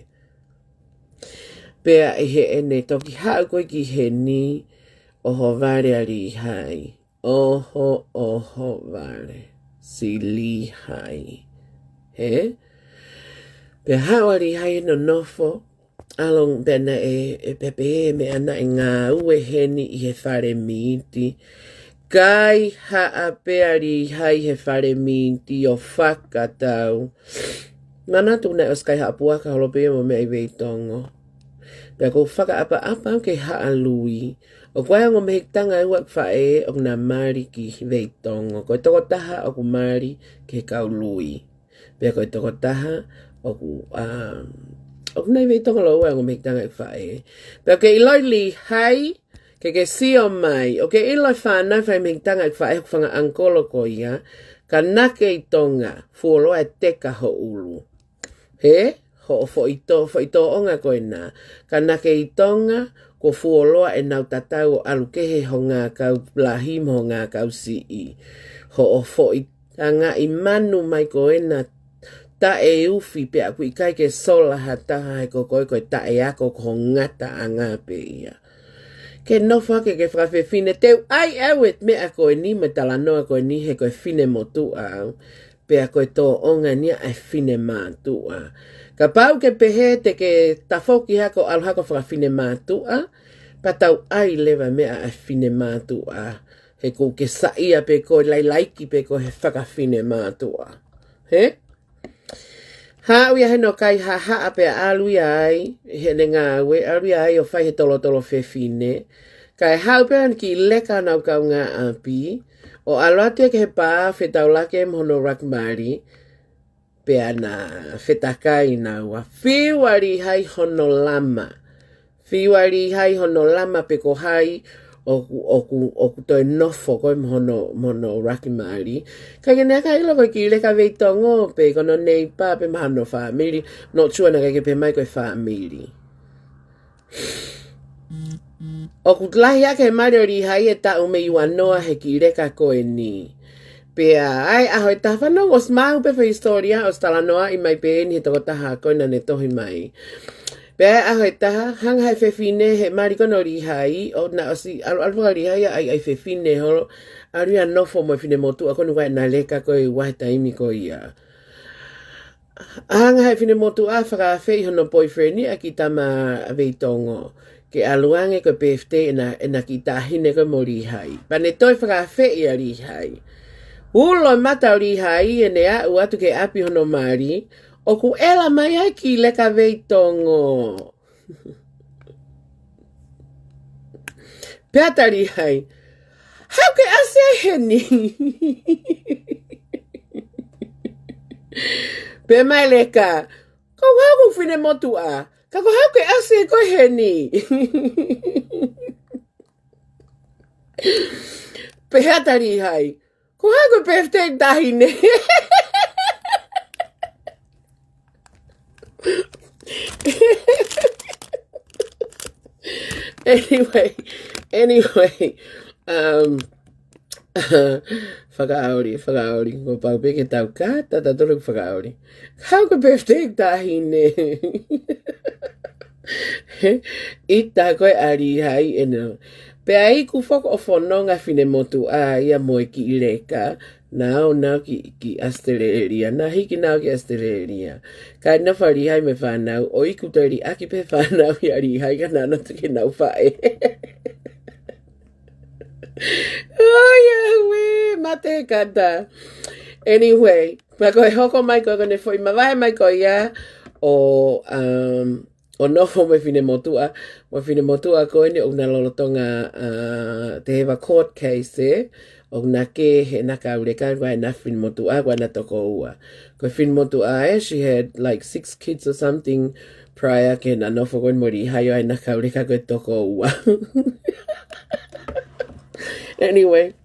Pea ʻi heʻene toki haʻu ko ē ki heni, ʻohovale ʻa Lihai. ʻOho, ʻohovale. Siʻi Lihai. Hē? Pea haʻu ʻa Lihai ʻo nonofo, ʻalu pē ʻana ʻe, ʻe pehē pē ʻe meʻa naʻe ngāue heni ʻi he fale mīti. Kaihaʻa pē ʻa Lihai he fale mīti ʻo fakatau. Manatu naʻe ʻosi kaihaʻa puaka holo pē ia mo meʻa ʻi Veitongo. Pea ʻoku ou fakaʻapaʻapa au ki he Haʻa Lui. ʻOku ʻi ai e ongo mehikitanga ʻe ua ʻeku faʻē ʻoku na mali ki Veitongo. Ko e tokotaha ʻoku mali ki he kau Lui. Pea ko e tokotaha ʻoku, um, ʻoku na ʻi Veitongo lōua e ongo mehikitanga ʻeku faʻē. Pea ke ʻiloʻi Lihai, ke ke sio mai, ʻoku ke ʻilo e fānau fai mehikitanga ʻeku faʻē, hoku fanga ʻangikolo ko ia, ka na kei Tonga, fuoloa e teka ho ʻulu. Hē? Hoʻo foʻi tō, foʻi tōʻonga ko ena. Ka na kei Tonga, kuo fuoloa ʻenau tatau ʻo ʻalu kehe ho ngākau lahi mo ho ngākau siʻi. Hoʻo foʻi tangaʻi manu mai ko ena taʻeufi pea ʻoku ʻikai ke sola ha taha he ko koe ko e taʻeako ko ho ngataʻanga pē ia. Ke nofo hake ke fakafefine, te u ʻai ʻe au e meʻa ko eni mo e talanoa ko eni he ko e finemotuʻa au. Pea ko e tōʻonga eni ia ʻa e finemātuʻa. Kapau ke pehē te ke tafoki hake ʻo ʻalu hake ʻo fakafinemātuʻa, pea tau ʻai leva meʻa ʻa e finemātuʻa. He ʻoku ke saiʻia pē koe, lailaiki pē koe he fakafinemātuʻa. Hē? Haʻu ia heni ʻo kaihaʻa pea ʻalu ia ai, heʻene ngāue, ʻalu ia ai ʻo fai he tolotolo fefine. Kae haʻu pē ʻa e kiʻi leka ʻenau kaungāʻapi, ʻo ʻalu atu ia ki he pā fetaulaki mo hono laumālie, pea na fetakai naua. Fiu ʻa Lihai hono lama. Fiu ʻa Lihai hono lama pe ko hai, ʻoku, ʻoku, ʻoku toe nofo ko ē mo hono, mo hono ʻuluaki mali. Ka ke ne ʻikai ke ʻilo ko e kiʻi leka Veitongo pē, ko hono neipa pē mo hono fāmili, not sure naʻe ʻikai ke pehē mai ko e fāmili. ʻOku lahi hake e mali ʻo Lihai he taʻu mei ua noa he kiʻi leka ko eni. Pea ʻi he ʻaho ʻe taha, fanongo, ʻosi maʻu pē fai hisitōlia, ʻosi talanoaʻi mai pē eni he tokotaha ko ē naʻa ne tohi mai. Pea ʻi he ʻaho ʻe taha, hanga ʻe he fefine he mali ko eni ʻo Lihai, ʻo na ʻosi ʻalu, ʻalu faka-Lihai ia ʻai, ʻai fefine holo, ʻalu ia ʻo nofo mo e finemotuʻa ko eni ʻoku ʻi ai ʻena leka ko ē he taimi ko ia. Hanga ʻe he finemotuʻa ʻo fakaafeʻi hono boyfriend ʻa e kiʻi tama Veitongo ke ʻalu ange ko e birthday ʻena, ʻena kiʻi taʻahine ko ē mo Lihai. Pea ne toe fakaafeʻi ʻa Lihai. Ulo e mata ʻo Lihai ʻene aʻu atu ki he ʻapi hono mali, ʻoku ʻela mai ai e kiʻi leka Veitongo. Pea tali ai, haʻu ke ʻasi ai heni. Pea mai e leka, ko au ko e finemotuʻa, ka ko au ke ʻasi ai koe heni. Pea tali ai, ko au ko e birthday taʻahine. Anyway, anyway, um, fakaʻauli, fakaʻauli, kuo pau pē ke tau kata tautolu ʻo fakaʻauli. Ko au ko e birthday taʻahine. ʻIta ko ē ʻa Lihai ʻena. Pea iku foki ʻo fononga e finemotuʻa ia mo e kiʻi leka, nau, nau ki, ki ʻAositelēlia, nau hiki nau ki ʻAositelēlia. Kae nofo ʻa Lihai mo e fānau, ʻo iku toe liʻaki pē fānau ia ʻa Lihai ka nau ō atu ki heʻenau faʻē. ʻOiauē, mate kata. Anyway, pea ko e hoko mai ko ē ko ʻene foʻi mavae mai ko ia ʻo, um, ʻo nofo mo e finemotuʻa, mo e finemotuʻa ko eni ʻoku na lolotonga, uh, te heva court case ē, ʻoku na kē heʻena kau leka, ko ʻena finemotuʻa, ko ʻena tokoua. Ko e finemotuʻa ē, she had like six kids or something prior ke na nofo ko eni mo Lihai ʻo ʻi ai ʻena kau leka ko ē tokoua. Anyway,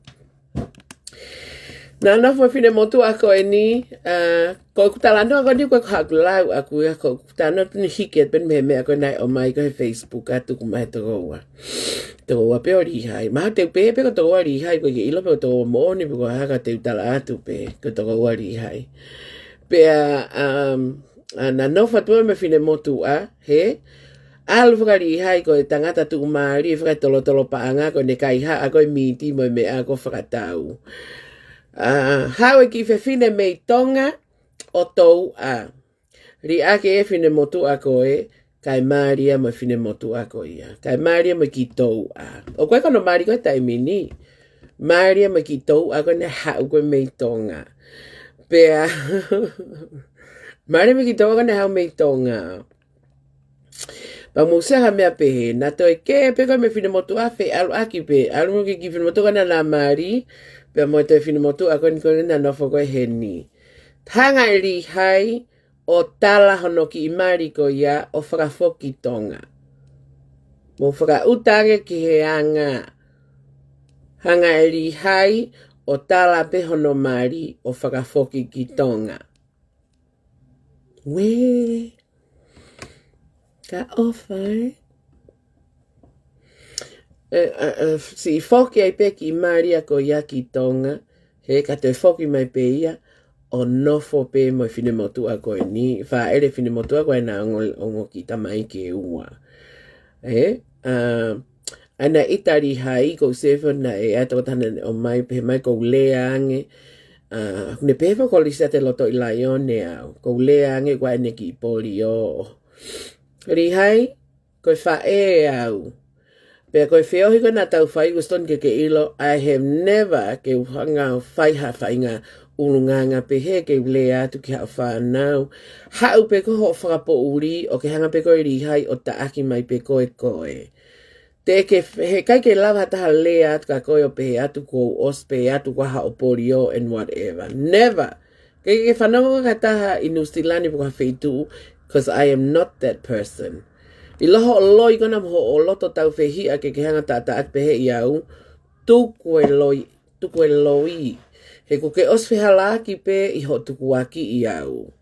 na nofo e finemotuʻa ko eni, uh, ko ʻeku talanoa ko eni ko ʻeku haʻu ʻo lau ʻaku ia, ko ʻeku talanoa pē eni hiki atu pē eni mei he meʻa ko ē naʻe ʻomai ko ē he Facebook atu, ko e meʻa he tokoua. Tokoua pē ʻo Lihai. Mahalo te u pehē pē ko e tokoua ʻo Lihai, ʻoku ʻikai ke ʻilo pe ko e tokoua moʻoni pe ko e hā, ka te u tala atu pē ko e tokoua ʻo Lihai. Pea, um, ʻa, na nofo atu mo e finemotuʻa, hē? ʻAlu faka-Lihai ko e tangata tuʻumālie, fakaetolotolo paʻanga, ko ʻene kaihaʻa ko ē e miti mo e meʻa ko ē fakatau. ʻA, haʻu e kiʻi fefine mei Tonga ʻo touʻa. Liʻaki e finemotuʻa ko ē, kae mali ia mo e finemotuʻa ko ia. Kae mali ia mo e kiʻi touʻa. ʻOku ʻi ai ko hono mali ko ē he taimi ni. Mali ia mo e kiʻi touʻa ko ē naʻe haʻu ko ē mei Tonga. Pea, mali ia mo e kiʻi touʻa ko ē naʻe haʻu mei Tonga. Pea mou sio ki he meʻa pehē, na toe kē pē ko ē mo e finemotuʻa, feʻaluʻaki pē, ʻalu mo e kiʻi finemotuʻa ko ē naʻa na mali, pea mo e toe finemotuʻa ko eni ko ē naʻa na nofo ko ē heni. Hanga ʻe Lihai ʻo tala hono kiʻi mali ko ia ʻo fakafoki ki Tonga. Mou fakaʻuta ange ki he anga. Hanga ʻe Lihai ʻo tala pē hono mali ʻo fakafoki ki Tonga. Uē. Ka ʻofa ē. ʻE, ʻe, ʻe, siʻi foki ai pē kiʻi mali ia ko ia ki Tonga, hē, ka toe foki mai pē ia ʻo nofo pē mo e finemotuʻa ko eni, fāʻele finemotuʻa ko ē ʻena ongo, ongo kiʻi tamaiki ʻe ua. Ē, ʻa, ʻa ia naʻe ʻita ʻa Lihai, ko e seven naʻe ʻi ai e tokotaha naʻe ʻomai, pehē mai ʻoku ou lea ange, ʻa, ʻoku ne pehē foki ko Lisiate Lotoʻilaione au, ʻoku ou lea ange ko ʻene kiʻi polio. Lihai, ko e faʻē au. Pea ko e feohi ko ē naʻa tau fai, ʻoku ʻosi totonu ke ke ʻilo, I have never ke u hanga ʻo fai ha faʻahinga ʻulungaanga pehē ke u lea atu ki haʻo fānau. Haʻu pē ko hoʻo fakapoʻuli, ʻo ke hanga pē koe Lihai ʻo taʻaki mai pē koe koe. Te ke f-, heʻikai ke lava ha taha lea atu kia koe ʻo pehē atu kuo u ʻosi pē atu ko haʻo polio and whatever. Never. Ke, ke fanongo ki ha taha ʻi Nuʻusila ni pe ko ha feituʻu, 'cause I am not that person. ʻIlo hoʻo loi ko ena mo hoʻo loto tāufehiʻa ke ke hanga ʻo taʻataʻa pehē ʻiate au, tuku e loi, tuku e loi. He ʻoku ke ʻosi fehālaaki pē ʻi hoʻo tukuakiʻi au.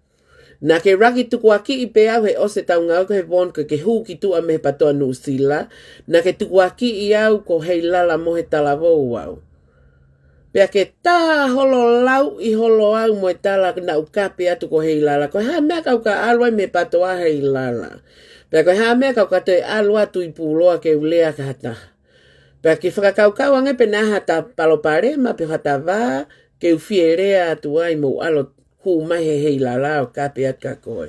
Naʻa ke ʻuluaki tukuakiʻi pē au he ʻosi ʻetau ngāue ko ē he Vaughan ke ke hū ki tuʻa mei he PATOA Nuʻusila. Naʻa ke tukuakiʻi au ko Heilala mo e talavou au. Pea ke tā holo lauʻi holo au mo e tala naʻa ku kape atu ko Heilala. Ko e hā e meʻa ʻoku ka ʻalu ai mei he PATOA Heilala? Pea ko e hā e meʻa ʻoku ka toe ʻalu atu ʻi Puloa ke u lea ki ha taha? Pea ke fakakaukau ange pe naʻe ʻi ai haʻata palopalema pe haʻata vā, ke u fie lea atu ai mo u ʻalu hū mai he Heilala ʻo kape atu kia koe.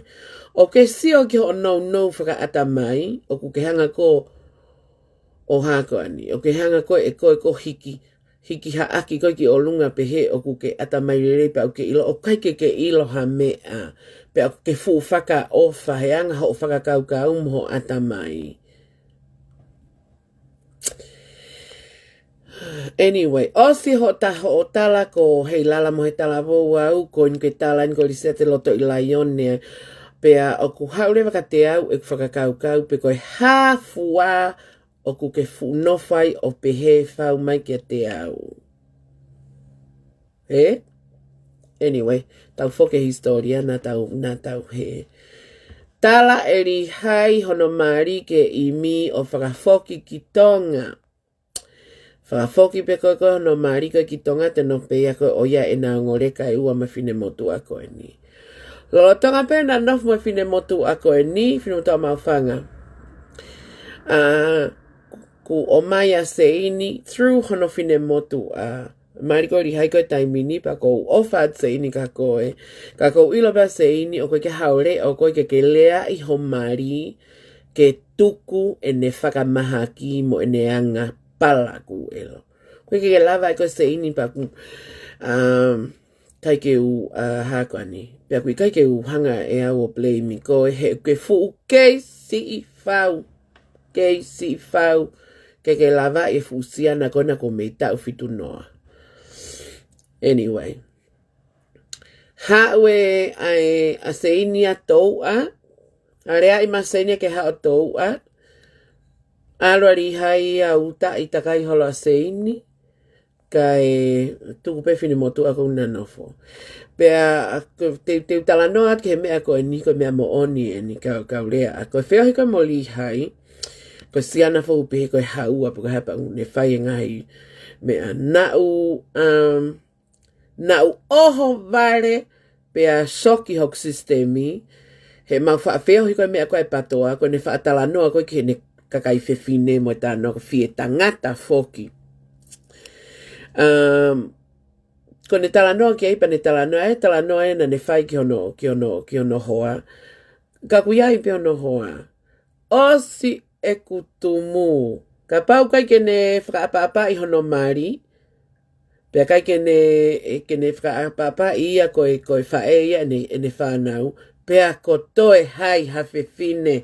ʻOku ke sio ki hoʻo nounou fakaʻatamai, ʻoku ke hanga koe ʻo hā ko eni. ʻOku ke hanga koe ʻe koe ʻo hiki, hiki haʻaki koe ki ʻolunga pehē ʻoku ke ʻatamai lelei pea ʻoku ke ʻilo, ʻoku ʻikai ke ke ʻilo ha meʻa. Pea ʻoku ke fuʻu fakaʻofa he anga hoʻo fakakaukau mo hoʻo ʻatamai. Anyway, ʻosi hoʻo ta-, hoʻo tala ko Heilala mo e talavou au, ko eni ke tala eni ko Lisete Lotoʻilaione, pea ʻoku haʻu leva kiate au ʻeku fakakaukau pe ko e hā fua ʻoku ke fuʻu nofo ai ʻo pehē fau mai kiate au. Ē? Anyway, tau foki he hisitōlia naʻa tau, naʻa tau hē. Tala ʻe Lihai hono mali ke ʻimi ʻo fakafoki ki Tonga. Fakafoki pē ko ē ko ē hono mali ko ē ki Tonga, te nofo pē ia ko ē ʻo ia ʻena ongo leka ʻe ua mo e finemotuʻa ko eni. Lolotonga pē ʻena nofo mo e finemotuʻa ko eni, finemotuʻa Maʻufanga, ʻa, kuo ʻomai ʻa Seini through hono finemotuʻa. Mali ko Lihai ko e taimi ni pea ʻoku ou ʻofa atu Seini kia koe. Ka ʻoku ou ʻilo pē ʻa Seini ʻoku ʻikai ke haʻu ʻo lea ʻo koe ke ke leaʻi ho mali ke tuku ʻene fakamahaki mo ʻene anga pala kuo ʻelo. ʻOku ʻikai ke lava ʻe koe Seini pea ʻoku, um, ʻikai ke u, uh, hā ko eni. Pea ʻoku ʻikai ke u hanga ʻe au ʻo blame koe he ʻoku ke fuʻu kei siʻi fau. Kei siʻi fau. ʻIkai ke lava e fuʻu siana ko ena kuo mei taʻu fitu noa. Anyway. Haʻu ʻa e, ʻa Seini ʻa Touʻa. ʻA, leaʻi mai Seini ke haʻu ʻo Touʻa. ʻAlu ʻa Lihai ʻo ʻuta ʻi takai holo ʻa Seini. Kae tuku pē finemotuʻa ko ena ʻo nofo. Pea, ko, te, te u talanoa atu ki he meʻa ko eni, ko e meʻa moʻoni eni kau, kau lea. Ko e feohi ko ē mo Lihai, ko e siana foʻou pehē ko e haʻu ʻa pe ko e hā pea ʻoku ne fai e ngaahi meʻa. Naʻa ku, um, naʻa ku ʻohovale pea shock ʻi hoku sisitemi, he mau faʻa feohi ko e meʻa ko ē ʻa e PATOA, ko ʻene faʻa talanoa ko ē ki heʻene kakai fefine mo e talanoa ko e fie tangata foki. Um, ko ʻene talanoa ki ai pea ne talanoa, ʻa e talanoa ē naʻa ne fai ki hono, ki hono, ki hono hoa. Ka ʻoku ʻi ai pē hono hoa. ʻOsi ʻeku tumu. Kapau ʻoku ʻikai ke ne fakaʻapaʻapaʻi hono mali, pea ʻikai ke ne, ke ne fakaʻapaʻapaʻi ia ko e, ko e faʻē ia ʻene, ʻene fānau, pea ko toe hai ha fefine.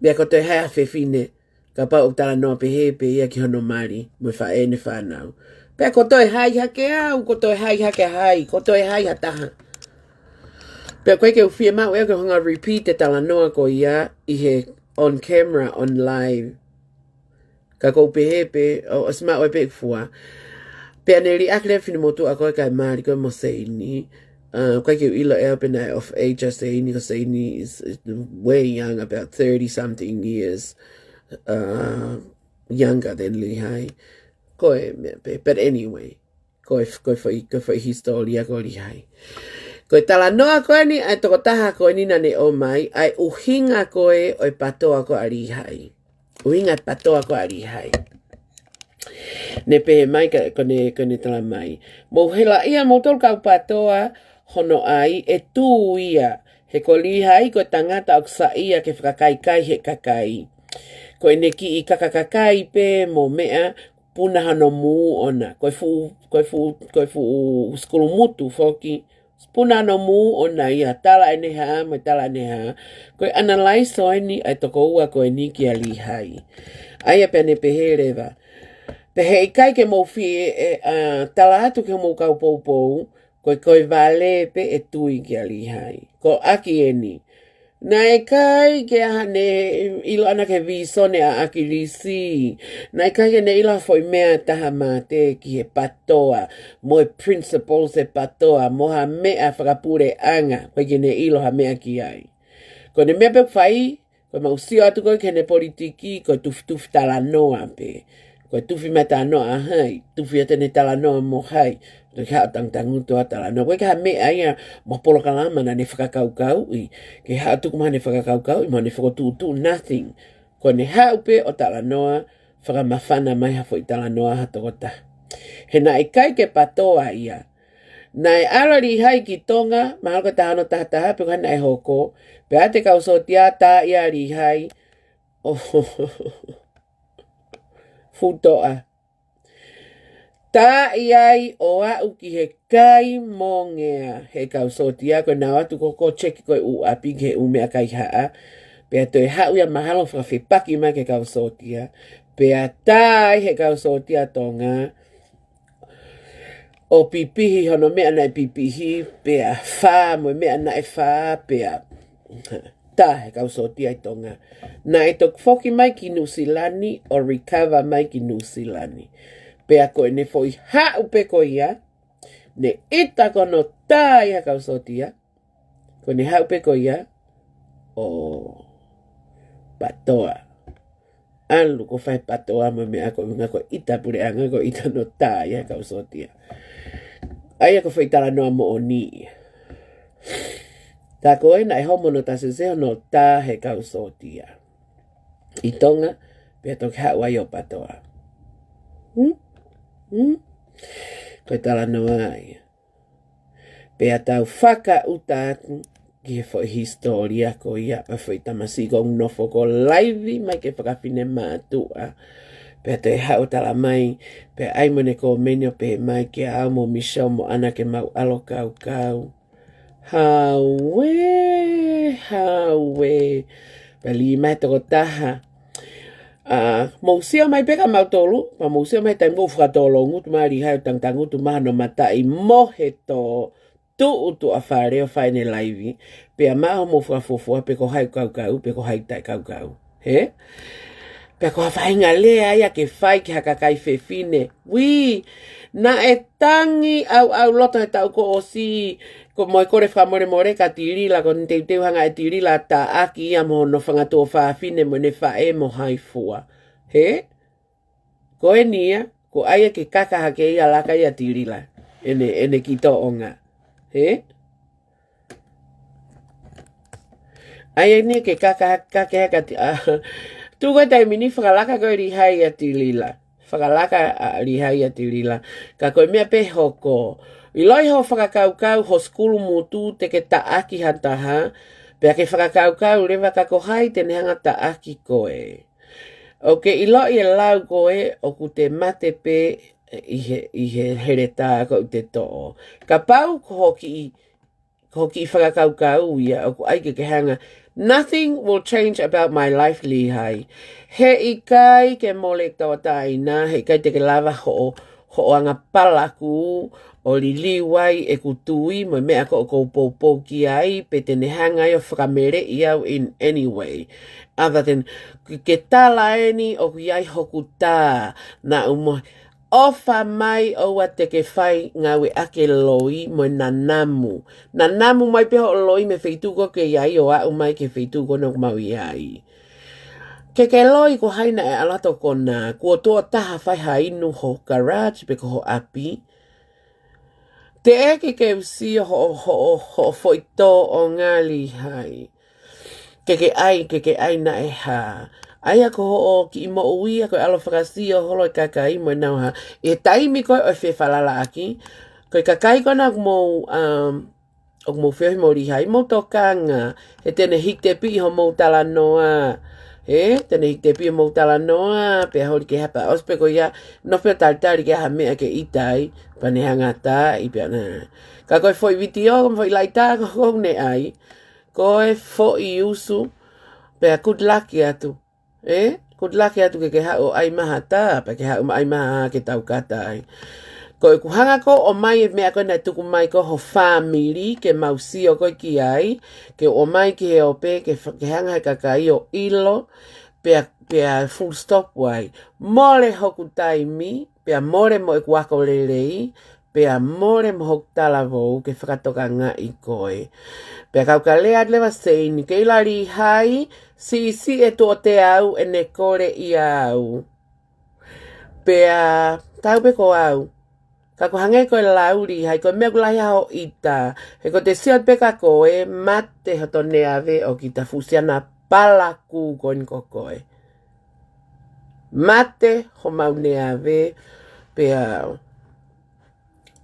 Pea ko toe hai ha fefine, kapau ʻoku talanoa pehē pē ia ki hono mali, mo e faʻē ʻene fānau. Pea ko toe hai hake au, ko toe hai hake hai, ko toe hai ha taha. Pea ʻoku ʻikai ke u fiemaʻu ʻe au ke u hanga ʻo repeat e talanoa ko ia ʻi he on camera, on live. Ka ʻoku ou pehē pē, ʻo, ʻosi maʻu ai pē ʻeku fua. Pea ne liʻaki leva e finemotuʻa ko ē kae mali ko ē mo Seini. Uh, ʻikai ke u ʻilo ʻe au pe naʻe of age ʻa Seini, ko Seini is, is way young, about thirty something years, uh, younger than Lihai. Ko e meʻa pē, but anyway. Ko e, ko e foʻi, ko e foʻi hisitōlia ko Lihai. Ko e talanoa ko eni, ʻa e tokotaha ko eni naʻa ne ʻomai, ʻa e ʻuhinga ko ē ʻo e PATOA ko ē ʻa Lihai. ʻUhinga e PATOA ko ē ʻa Lihai. Ne pehē mai ka, ko ʻene, ko ʻene tala mai. Mou helaʻia moutolu kau PATOA hono ʻai ʻe tū ia. He ko Lihai ko e tangata ʻoku saiʻia ke fakakaikai he kakai. Ko ʻene kiʻi kakakakai pē mo meʻa, puna hono mū ʻona. Ko e fuʻu, ko e fuʻu, ko e fuʻu sikulumutu foki. Puna hono mū ʻona ia, tala ʻene hā, mo e tala ʻene hā. Ko e analyze ʻo eni ʻa e tokoua ko eni kia Lihai. ʻA ia pea ne pehē leva. Pea heʻikai ke mou fie, ē, ʻa, tala atu ki homou kau poupou, Ko e, ko e vale pē e tui kia Lihai. Ko ʻAki eni. Naʻe ʻikai ke ʻi ai haʻane ʻilo ʻana ki he vīsone ʻa ʻAkilisi. Naʻe ʻikai ke ne ʻilo ha foʻi meʻa ʻe taha mate ki he PTOA, mo e principles e PTOA, mo ha meʻa fakapuleʻanga, ʻikai ke ne ʻilo ha meʻa ki ai. Ko ʻene meʻa pē ʻoku fai, ko ʻemau sio atu ko ē ki heʻene politiki, ko e tufitufi talanoa pē. Ko e tufi mai talanoa ʻa hai, tufi atu ʻene talanoa mo hai. Toki haʻu tangutangutu ʻo talanoa. ʻIkai ke ʻi ai ha meʻa ia mo ha polokalama naʻa ne fakakaukauʻi. Ke haʻu tuku mai haʻane fakakaukauʻi, mo ʻene fokotuʻutuʻu, nothing. Ko ʻene haʻu pē ʻo talanoa, fakamafana mai ha foʻi talanoa ha tokotaha. He naʻe ʻikai ke PTOA ia. Naʻe ʻalu ʻa Lihai ki Tonga, mahalo ko e taha ono taha taha, pe ko e hā naʻe hoko, pea ʻalu e kau sōtia ʻo tā ʻia Lihai, ʻo futoʻa. Tā ʻia ai ʻo aʻu ki he kai mongea he kau sōtia, ko ʻenau ō atu ko ē ʻo checki ko ē ʻū ʻapi ki he ʻū meʻa kaihaʻa, pea toe haʻu ia mahalo fakafepaki mai ki he kau sōtia, pea tā ai he kau sōtia Tonga, ʻo pipihi hono meʻa naʻe pipihi, pea fā mo e meʻa naʻe fā, pea tā he kau sōtia ʻi Tonga. Naʻe toki foki mai ki Nuʻusila ni, ʻo recover mai ki Nuʻusila ni. Pea ko ʻene foʻi haʻu pē ko ia, ne ʻita ko hono tā ia he kau sōtia, ko ʻene haʻu pē ko ia ʻo PTOA. ʻAlu ko ē ʻo fai PTOA mo e meʻa ko ē, ʻuhinga ko e ʻita puleʻanga, ko e ʻita hono tā ia he kau sōtia. ʻA ia ko e foʻi talanoa moʻoni ia. Tā ko ē naʻe homo hono tā sese hono tā he kau sōtia ʻi Tonga, pea toki haʻu ai ʻo PTOA. Hmm? Hmm? Ko e talanoa ia. Pea tau fakaʻuta atu ki he foʻi hisitōlia ko ia ʻo e foʻi tamasiʻi ko ē ʻoku nofo ko ē ʻo laivi mai ki he fakafinemātuʻa. Pea toe haʻu ʻo tala mai, pea ʻai mo ʻene kōmeni ʻo pehē mai kia au mo Michelle mo ʻAna ke mau ʻalu ʻo kaukau. Hāue, hāue. Pea lī mai e tokotaha. ʻA, mou sio mai pē kia mautolu, pea mou sio mai he taimi ko ē ʻoku fakatōlongutu mai ʻa Lihai ʻo tangutangutu mai hono mataʻi mo he tō, tuʻu tuʻa fale ʻo fai ʻene laivi, pea maʻu hoʻomou fakafuofua pe ko hai ʻoku kaukau, pe ko hai taʻekaukau. Hē? Pea ko ha faʻahinga lea ia ke fai ki ha kakai fefine. Uī, naʻe tangi ʻauʻauloto he taʻu kuo ʻosi, ko e moʻoni kole fakamolemole kia Tilila, ko ʻene teuteu hanga ʻe Tilila ʻo taʻaki ia mo hono fanga tuofāfine mo ʻene faʻē mo hai fua. Hē? Ko eni ia, ko e ʻai ke kaka hake ia ʻa Laka ʻia Tilila. ʻEne, ʻene kiʻi tōʻonga. Hē? ʻAi eni ke kaka, kaka, kaka, ti-, ʻa, tuku e taimi ni fakalaka ko ē ʻa Lihai ʻia Tilila. Fakalaka ʻa Lihai ʻia Tilila. Ka ko e meʻa pē ʻe hoko. ʻIloʻi hoʻo fakakaukau, hoʻo sukulu mutu te ke taʻaki ha taha. Pea ke fakakaukau leva ka ko hai te ne hanga ʻo taʻaki koe. ʻOku ke ʻiloʻi e lau ko ē ʻoku te mate pē ʻi he, ʻi he heletā ko ē ʻoku te toʻo. Kapau ko hoʻo kiʻi, ko hoʻo kiʻi fakakaukau ia ʻoku ʻai ke ke hanga. Nothing will change about my life, Lihai. Heʻikai ke mole tōtaina, heʻikai te ke lava hoʻo, hoʻo anga palaku ʻo liliu ai ʻeku tui mo e meʻa ko ē ʻoku ou poupou ki ai, pe te ne hanga ia ʻo fakameleʻi au in any way. Other than, ke, ke tala eni ʻoku ʻi ai hoku tā, naʻa mo ʻofa mai ʻoua te ke fai ngāue ʻaki e loi mo e nanamu. Nanamu mai pē hoʻo loi mei he feituʻu ko ē ʻoku ke ʻi ai ʻo aʻu mai ki he feituʻu ko ena ʻoku mau ʻi ai. Ke ke loi ko hai naʻe ʻalu ʻo tokona, kuo tuʻo taha fai ha inu ho garage pe ko ho ʻapi. Teʻeki ke u sio hoʻo, hoʻo, hoʻo foʻi tōʻonga, Lihai. Ke ke ʻai, ke ke ʻai naʻe hā. ʻA ia ko hoʻo kiʻi moʻui ia ko e ʻalu ʻo fakasio holo e kakai mo ʻenau hā. ʻI he taimi ko ē ʻo e fefalalaʻaki, ko e kakai ko ena ʻoku mou, um, ʻoku mou feohi mo Lihai, mou tokanga, he te ne hikitepiʻi hoʻomou talanoa. Hē? Te ne hikitepiʻi hoʻomou talanoa, pea holi ke hapa ʻosi pē ko ia, nofo pē ʻo talitali ke ʻi ai ha meʻa ke ʻita ai, pea ne hanga ʻo tā ʻi pea na. Ka ko e foʻi vitiō, ko e foʻi laʻitā ko ē ʻoku ne ʻai, ko e foʻi usu, pea good luck atu. Ē? Good luck atu ke ke haʻu ʻo ʻai mai ha tā, pea ke haʻu mai ʻo ʻai mai ha ke tau kata ai. Ko ʻeku hanga ko ē ʻo ʻomai e meʻa ko ē naʻe tuku mai ko ē ho fāmili ke mau sio ko ē ki ai, ke ʻomai ki he ope, ke fa-, ke hanga he kakai ʻo ʻilo, pea, pea full stop ai. Mole hoku taimi, pea mole mo ʻeku ako lelei, pea mole mo hoku talavou ke fakatokangaʻi koe. Pea kau ka lea leva Seini, ke ʻilo ʻa Lihai, siʻisiʻi e tuʻo teau ʻene kole ʻia au. Pea tau pē ko au. Ka ko e hangē ko e lau Lihai, ko e meʻa ʻoku lahi ai hoʻo ʻita. He ko te sio pē ka ko e mate hoto neave ʻo kita, fuʻu siana palakū ko eni ko koe. Mate homau neave, pea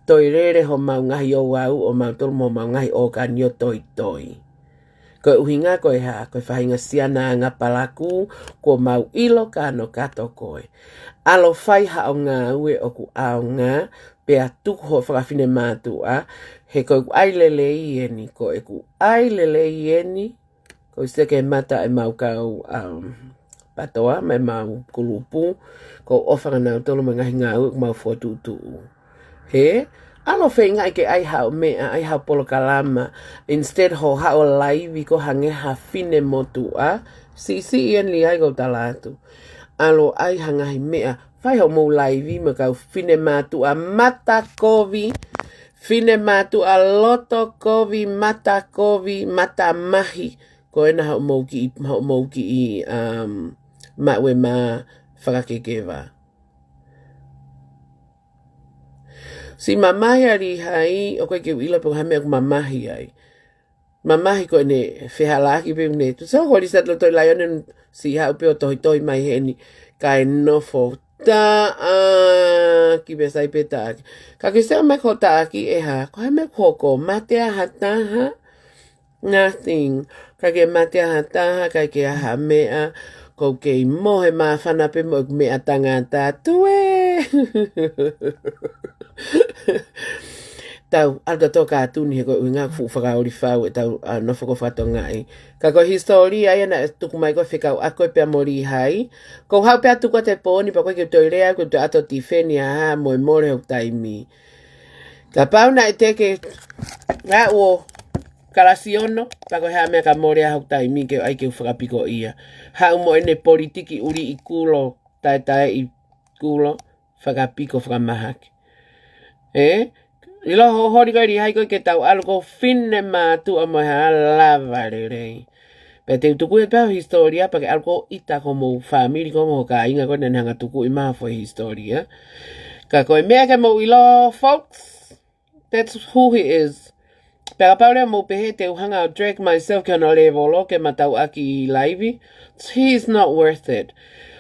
toe lele homau ngaahi ouau ʻo mautolu mo homau ngaahi ʻōkani ʻo toitoi. Ko e ʻuhinga ko e hā, ko e faʻahinga siana anga palakū, kuo mau ʻilo ka no kato koe. ʻAlu ʻo fai haʻo ngāue ʻoku ʻaonga, pea tuku hoʻo fakafinemātuʻa, he ko ʻeku ʻai lelei eni, ko ʻeku ʻai lelei eni, ko e seke mata e mau kau, um, patoa, mai mau kulupu, ko ʻofa ka nautolu mo e ngaahi ngāue ʻoku mau fokotuʻutuʻu. He, ʻalu ʻo feingaʻi ke ʻai haʻo meʻa, ʻai haʻo polokalama, instead ho haʻo laivi ko e hangē ha finemotuʻa, siʻisiʻi eni ai ko u tala atu. ʻAlu ʻo ʻai ha ngaahi meʻa, fai hoʻomou laivi mo e kau finemātuʻa mata kovi, finemātuʻa loto kovi, mata kovi, mata mahi, ko ena hoʻomou kiʻi, hoʻomou kiʻi, um, maʻu e mā fakakekeva. Siʻi mamahi ʻa Lihai, ʻoku ʻikai ke u ʻilo pe ko e hā e meʻa ʻoku mamahi ai. Mamahi ko ʻene fehālaaki pē ʻene. Tu sau ko Lisa Loto ʻi Laione, siʻi haʻu pē ʻo tohitohi mai heni, kae nofo taʻaki pē, sai pē taʻaki. Ka ke sio mai ko e taʻaki ʻe hā, ko e hā e meʻa ʻoku hoko, mate ʻa ha taha? Nothing. ʻIkai ke mate ʻa ha taha, ʻikai ke ʻi ai ha meʻa, ʻoku ou kei mohe māfana pē mo ʻeku meʻa tangata. Tue! Tau, ʻalu ʻo tō kātuni he ko e ʻuhinga fuʻu fakaoli fau e tau, ʻa, nofo ko e fakatokangaʻi. Ka ko e hisitōlia ia naʻe tuku mai ko e fekauʻaki ko ē pea mo Lihai. Ko u haʻu pē ʻo tuku atu e pooni, pea ko e ke u toe lea, ko u toe ʻalu ʻo tifeni ʻa ha mo e mole hoku taimi. Kapau naʻe te ke, ngā uo, kalasi ono, pea ko e hā e meʻa ka mole ai hoku taimi ke ʻai ke u fakapikoʻia. Haʻu mo ʻene politiki ʻuli ʻi kulo, taetae ʻi kulo, fakapiko fakamahaki. Ē? ʻIlo hoʻo holi ko ē Lihai ko ē ke tau ʻalu ko e finemātuʻa mo e hā, lava lelei. Pea te u tuku e pau hisitōlia pea ke ʻalu ʻo ʻita ko homou fāmili ko ē mo ho kāinga ko ē naʻa nau hanga ʻo tukuʻi mai ha foʻi hisitōlia. Ka ko e meʻa ke mou ʻilo, folks, that's who he is. Pea kapau leva mou pehē te u hanga ʻo drag myself ki hono lēvolo ke ma tauʻaki laivi, he's not worth it.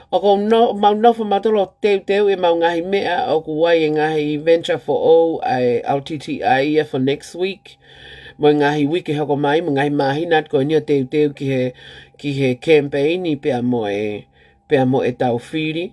ʻOku ou no-, mau nofo mautolu ʻo teuteu e mau ngaahi meʻa, ʻoku ʻi ai e ngaahi venture foʻou ʻa e L T T I ia for next week. Mo e ngaahi uike hoko mai, mo e ngaahi māhina atu ko eni ʻo teuteu ki he, ki he campaign pea mo e, pea mo e tau fili.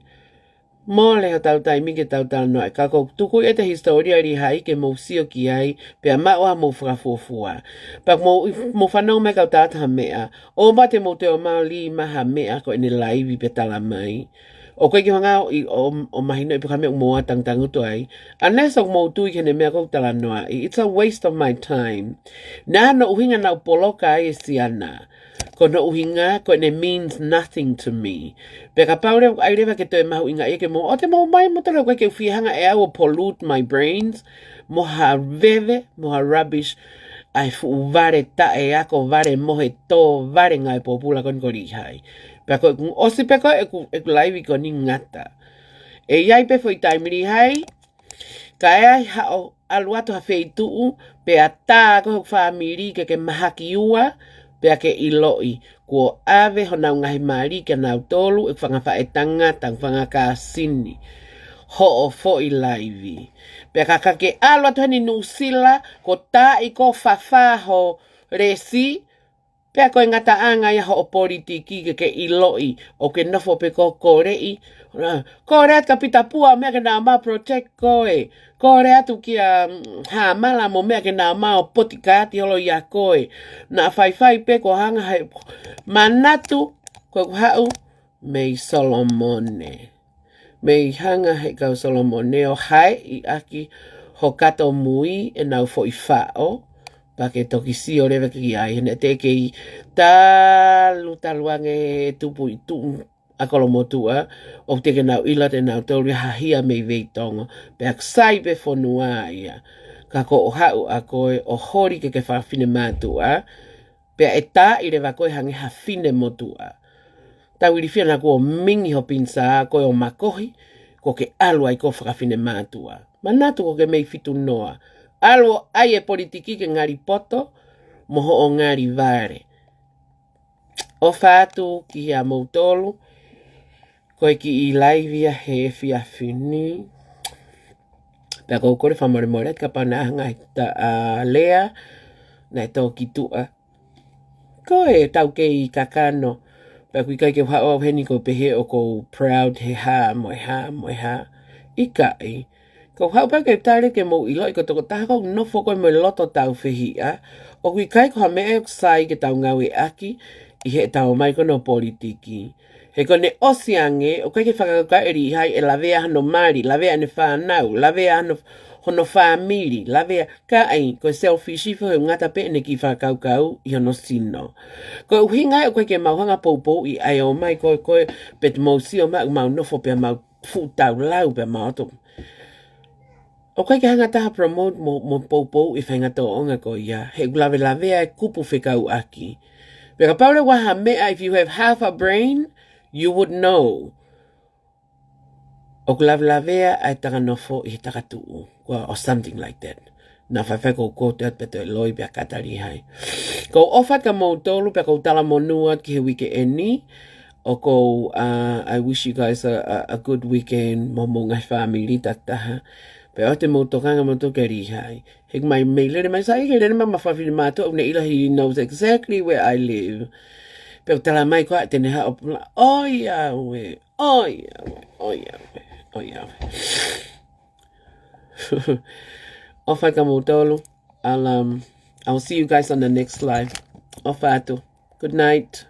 Mole hotau taimi ke tau talanoa. Ka ko u tuku ʻete hisitōlia Lihai ke mou sio ki ai, pea maʻu ʻa homou fakafuofua. Pea mou, mou fanongo mai kau tala atu ha meʻa. ʻOua te mou toe ō mai ʻo lī mai ha meʻa ko ʻene laivi pea tala mai. ʻOku ʻikai ke u hanga ʻo, ʻo, ʻo mahinoʻi pe ko e hā e meʻa ʻoku mou ō ʻo tangutangutu ai. Unless ʻoku mou tui ki heʻene meʻa ko ē ʻoku talanoaʻi. It's a waste of my time. Naʻa hono ʻuhinga naʻa ku poloka ai e siana. Ko hono ʻuhinga, ko ʻene means nothing to me. Pea kapau leva, ʻai leva ke toe mahuʻingaʻia ke mou, ʻoua te mou ō mai, mou tala ko e ke u fie hanga ʻe au ʻo pollute my brains, mo ha veve, mo ha rubbish, ʻa e fuʻu vale taʻeako, vale mohetō, vale ngāue pōpula ko eni ko Lihai. Pea ko ʻeku ʻosi pē ko ē ʻeku, ʻeku laivi ko eni ngata. ʻE ʻi ai pē foʻi taimi Lihai, ka ʻi ai haʻo ʻalu atu ha feituʻu, pea tā ko hoku fāmili ke ke mahaki ua, pea ke ʻiloʻi, kuo ʻave honau ngaahi mali kia nautolu, ʻeku fanga faʻētangata, ʻeku fanga kāsini, hoʻo foʻi laivi. Pea ka, ka ke ʻalu atu heni Nuʻusila, ko e taaʻi ko e fafā ho lesi, pea ko e ngataʻanga ia hoʻo politiki ke ke ʻiloʻi, ʻoku ke nofo pē ko e koleʻi. Kole atu kia Pita Pua mo meʻa ke na ō mai ʻo protect koe. Kole atu kia, mm, Hāmala mo meʻa ke na ō mai ʻo poti kaati holo ʻia koe. Naʻa faifai pē ko e hanga he manatu ko ʻeku haʻu mei Solomone. mei hanga he kau Solomone ʻo haeʻi ʻaki ho kato mui ʻenau foʻi faʻo, pea ke toki sio leva ki ai, he naʻe teʻeki ke talu talu ange he tupu ʻi tuʻu ʻa Kolomotuʻa, ʻoku teʻeki ke nau ʻilo ʻe nautolu ia ha hia mei Veitongo, pea ʻoku sai pē fonua ia. Ka ko hoʻo haʻu ʻa koe ʻo holi ke ke fakafinemātuʻa, pea ʻe taaʻi leva koe hangē ha finemotuʻa. Tau ilifia naʻa kuo mingi ho pinisā, ko e ʻo makohi, kuo ke ʻalu ai ko e fakafinemātuʻa. Manatu ko ke mei Fitunoa. ʻAlu ʻo ʻai e politiki ke ngali poto, mo hoʻo ngali vale. ʻOfa atu kiate kimoutolu, ko e kiʻi laivi ia he efiafi ni. Pea ʻoku ou kole fakamolemole atu kapau naʻe hanga ʻi he ta-, ʻa, lea, naʻe tō ki tuʻa. Ko e tau kei kakano. Pea ʻoku ʻikai ke u haʻu au heni ʻo pehē ʻoku ou proud he hā, mo e hā, mo e hā. ʻIkai. ʻOku ou haʻu pē ke tali ke mou ʻiloʻi ko e tokotaha ʻoku nofo ko ē mo e loto tāufehiʻa. ʻOku ʻikai ko ha meʻa ʻoku sai ke tau ngāueʻaki ʻi heʻetau ō mai ko eni ʻo politiki. He ko ʻene ʻosi ange, ʻoku ʻikai ke fakakaukau ʻe Lihai ʻe lavea hono mali, lavea ʻene fānau, lavea hono, hono fāmili, lavea, ka ʻai, ko e selfish foki, ngata pē ʻene kiʻi fakakaukau ʻi hono sino. Ko e ʻuhinga ia ʻoku ʻikai ke mau hanga ʻo poupouʻi ʻa e ō mai ko ē, ko ē, pea te mou sio mai ʻoku mau nofo pea mau fuʻu taulau pea mau ʻotu. ʻOku ʻikai ke hanga ʻe ha taha ʻo promote mo, mo poupouʻi e faʻahinga tōʻonga ko ia. He ʻoku lavelavea e kupu fekauʻaki. Pea kapau leva ʻoku ʻi ai ha meʻa, if you have half a brain, you would know. ʻOku lavelavea ʻa e takanofo ʻi he takatuʻu, or something like that. Naʻa faifai ʻoku ou quote atu pē ʻa e loi pea kata Lihai. ʻOku ou ʻofa atu kiate kimoutolu, pea ʻoku ou talamonū atu ki he uike eni. ʻOku ou, uh, I wish you guys a, a, a good weekend, mo homou ngaahi fāmili takitaha. Pea ʻoua te mou tokanga moutolu kia Lihai. He ʻoku mei, mei lele mai, sai ke lele mai mo fakafinemātuʻa, ʻoku ne ʻilo he knows exactly where I live. Pea ʻoku tala mai ko ē te ne haʻu ʻo pula, ʻoiauē, ʻoiauē, ʻoiauē, ʻoiauē. ʻOfa atu kiate kimoutolu. I'll, um, I'll see you guys on the next live. ʻOfa atu. Good night.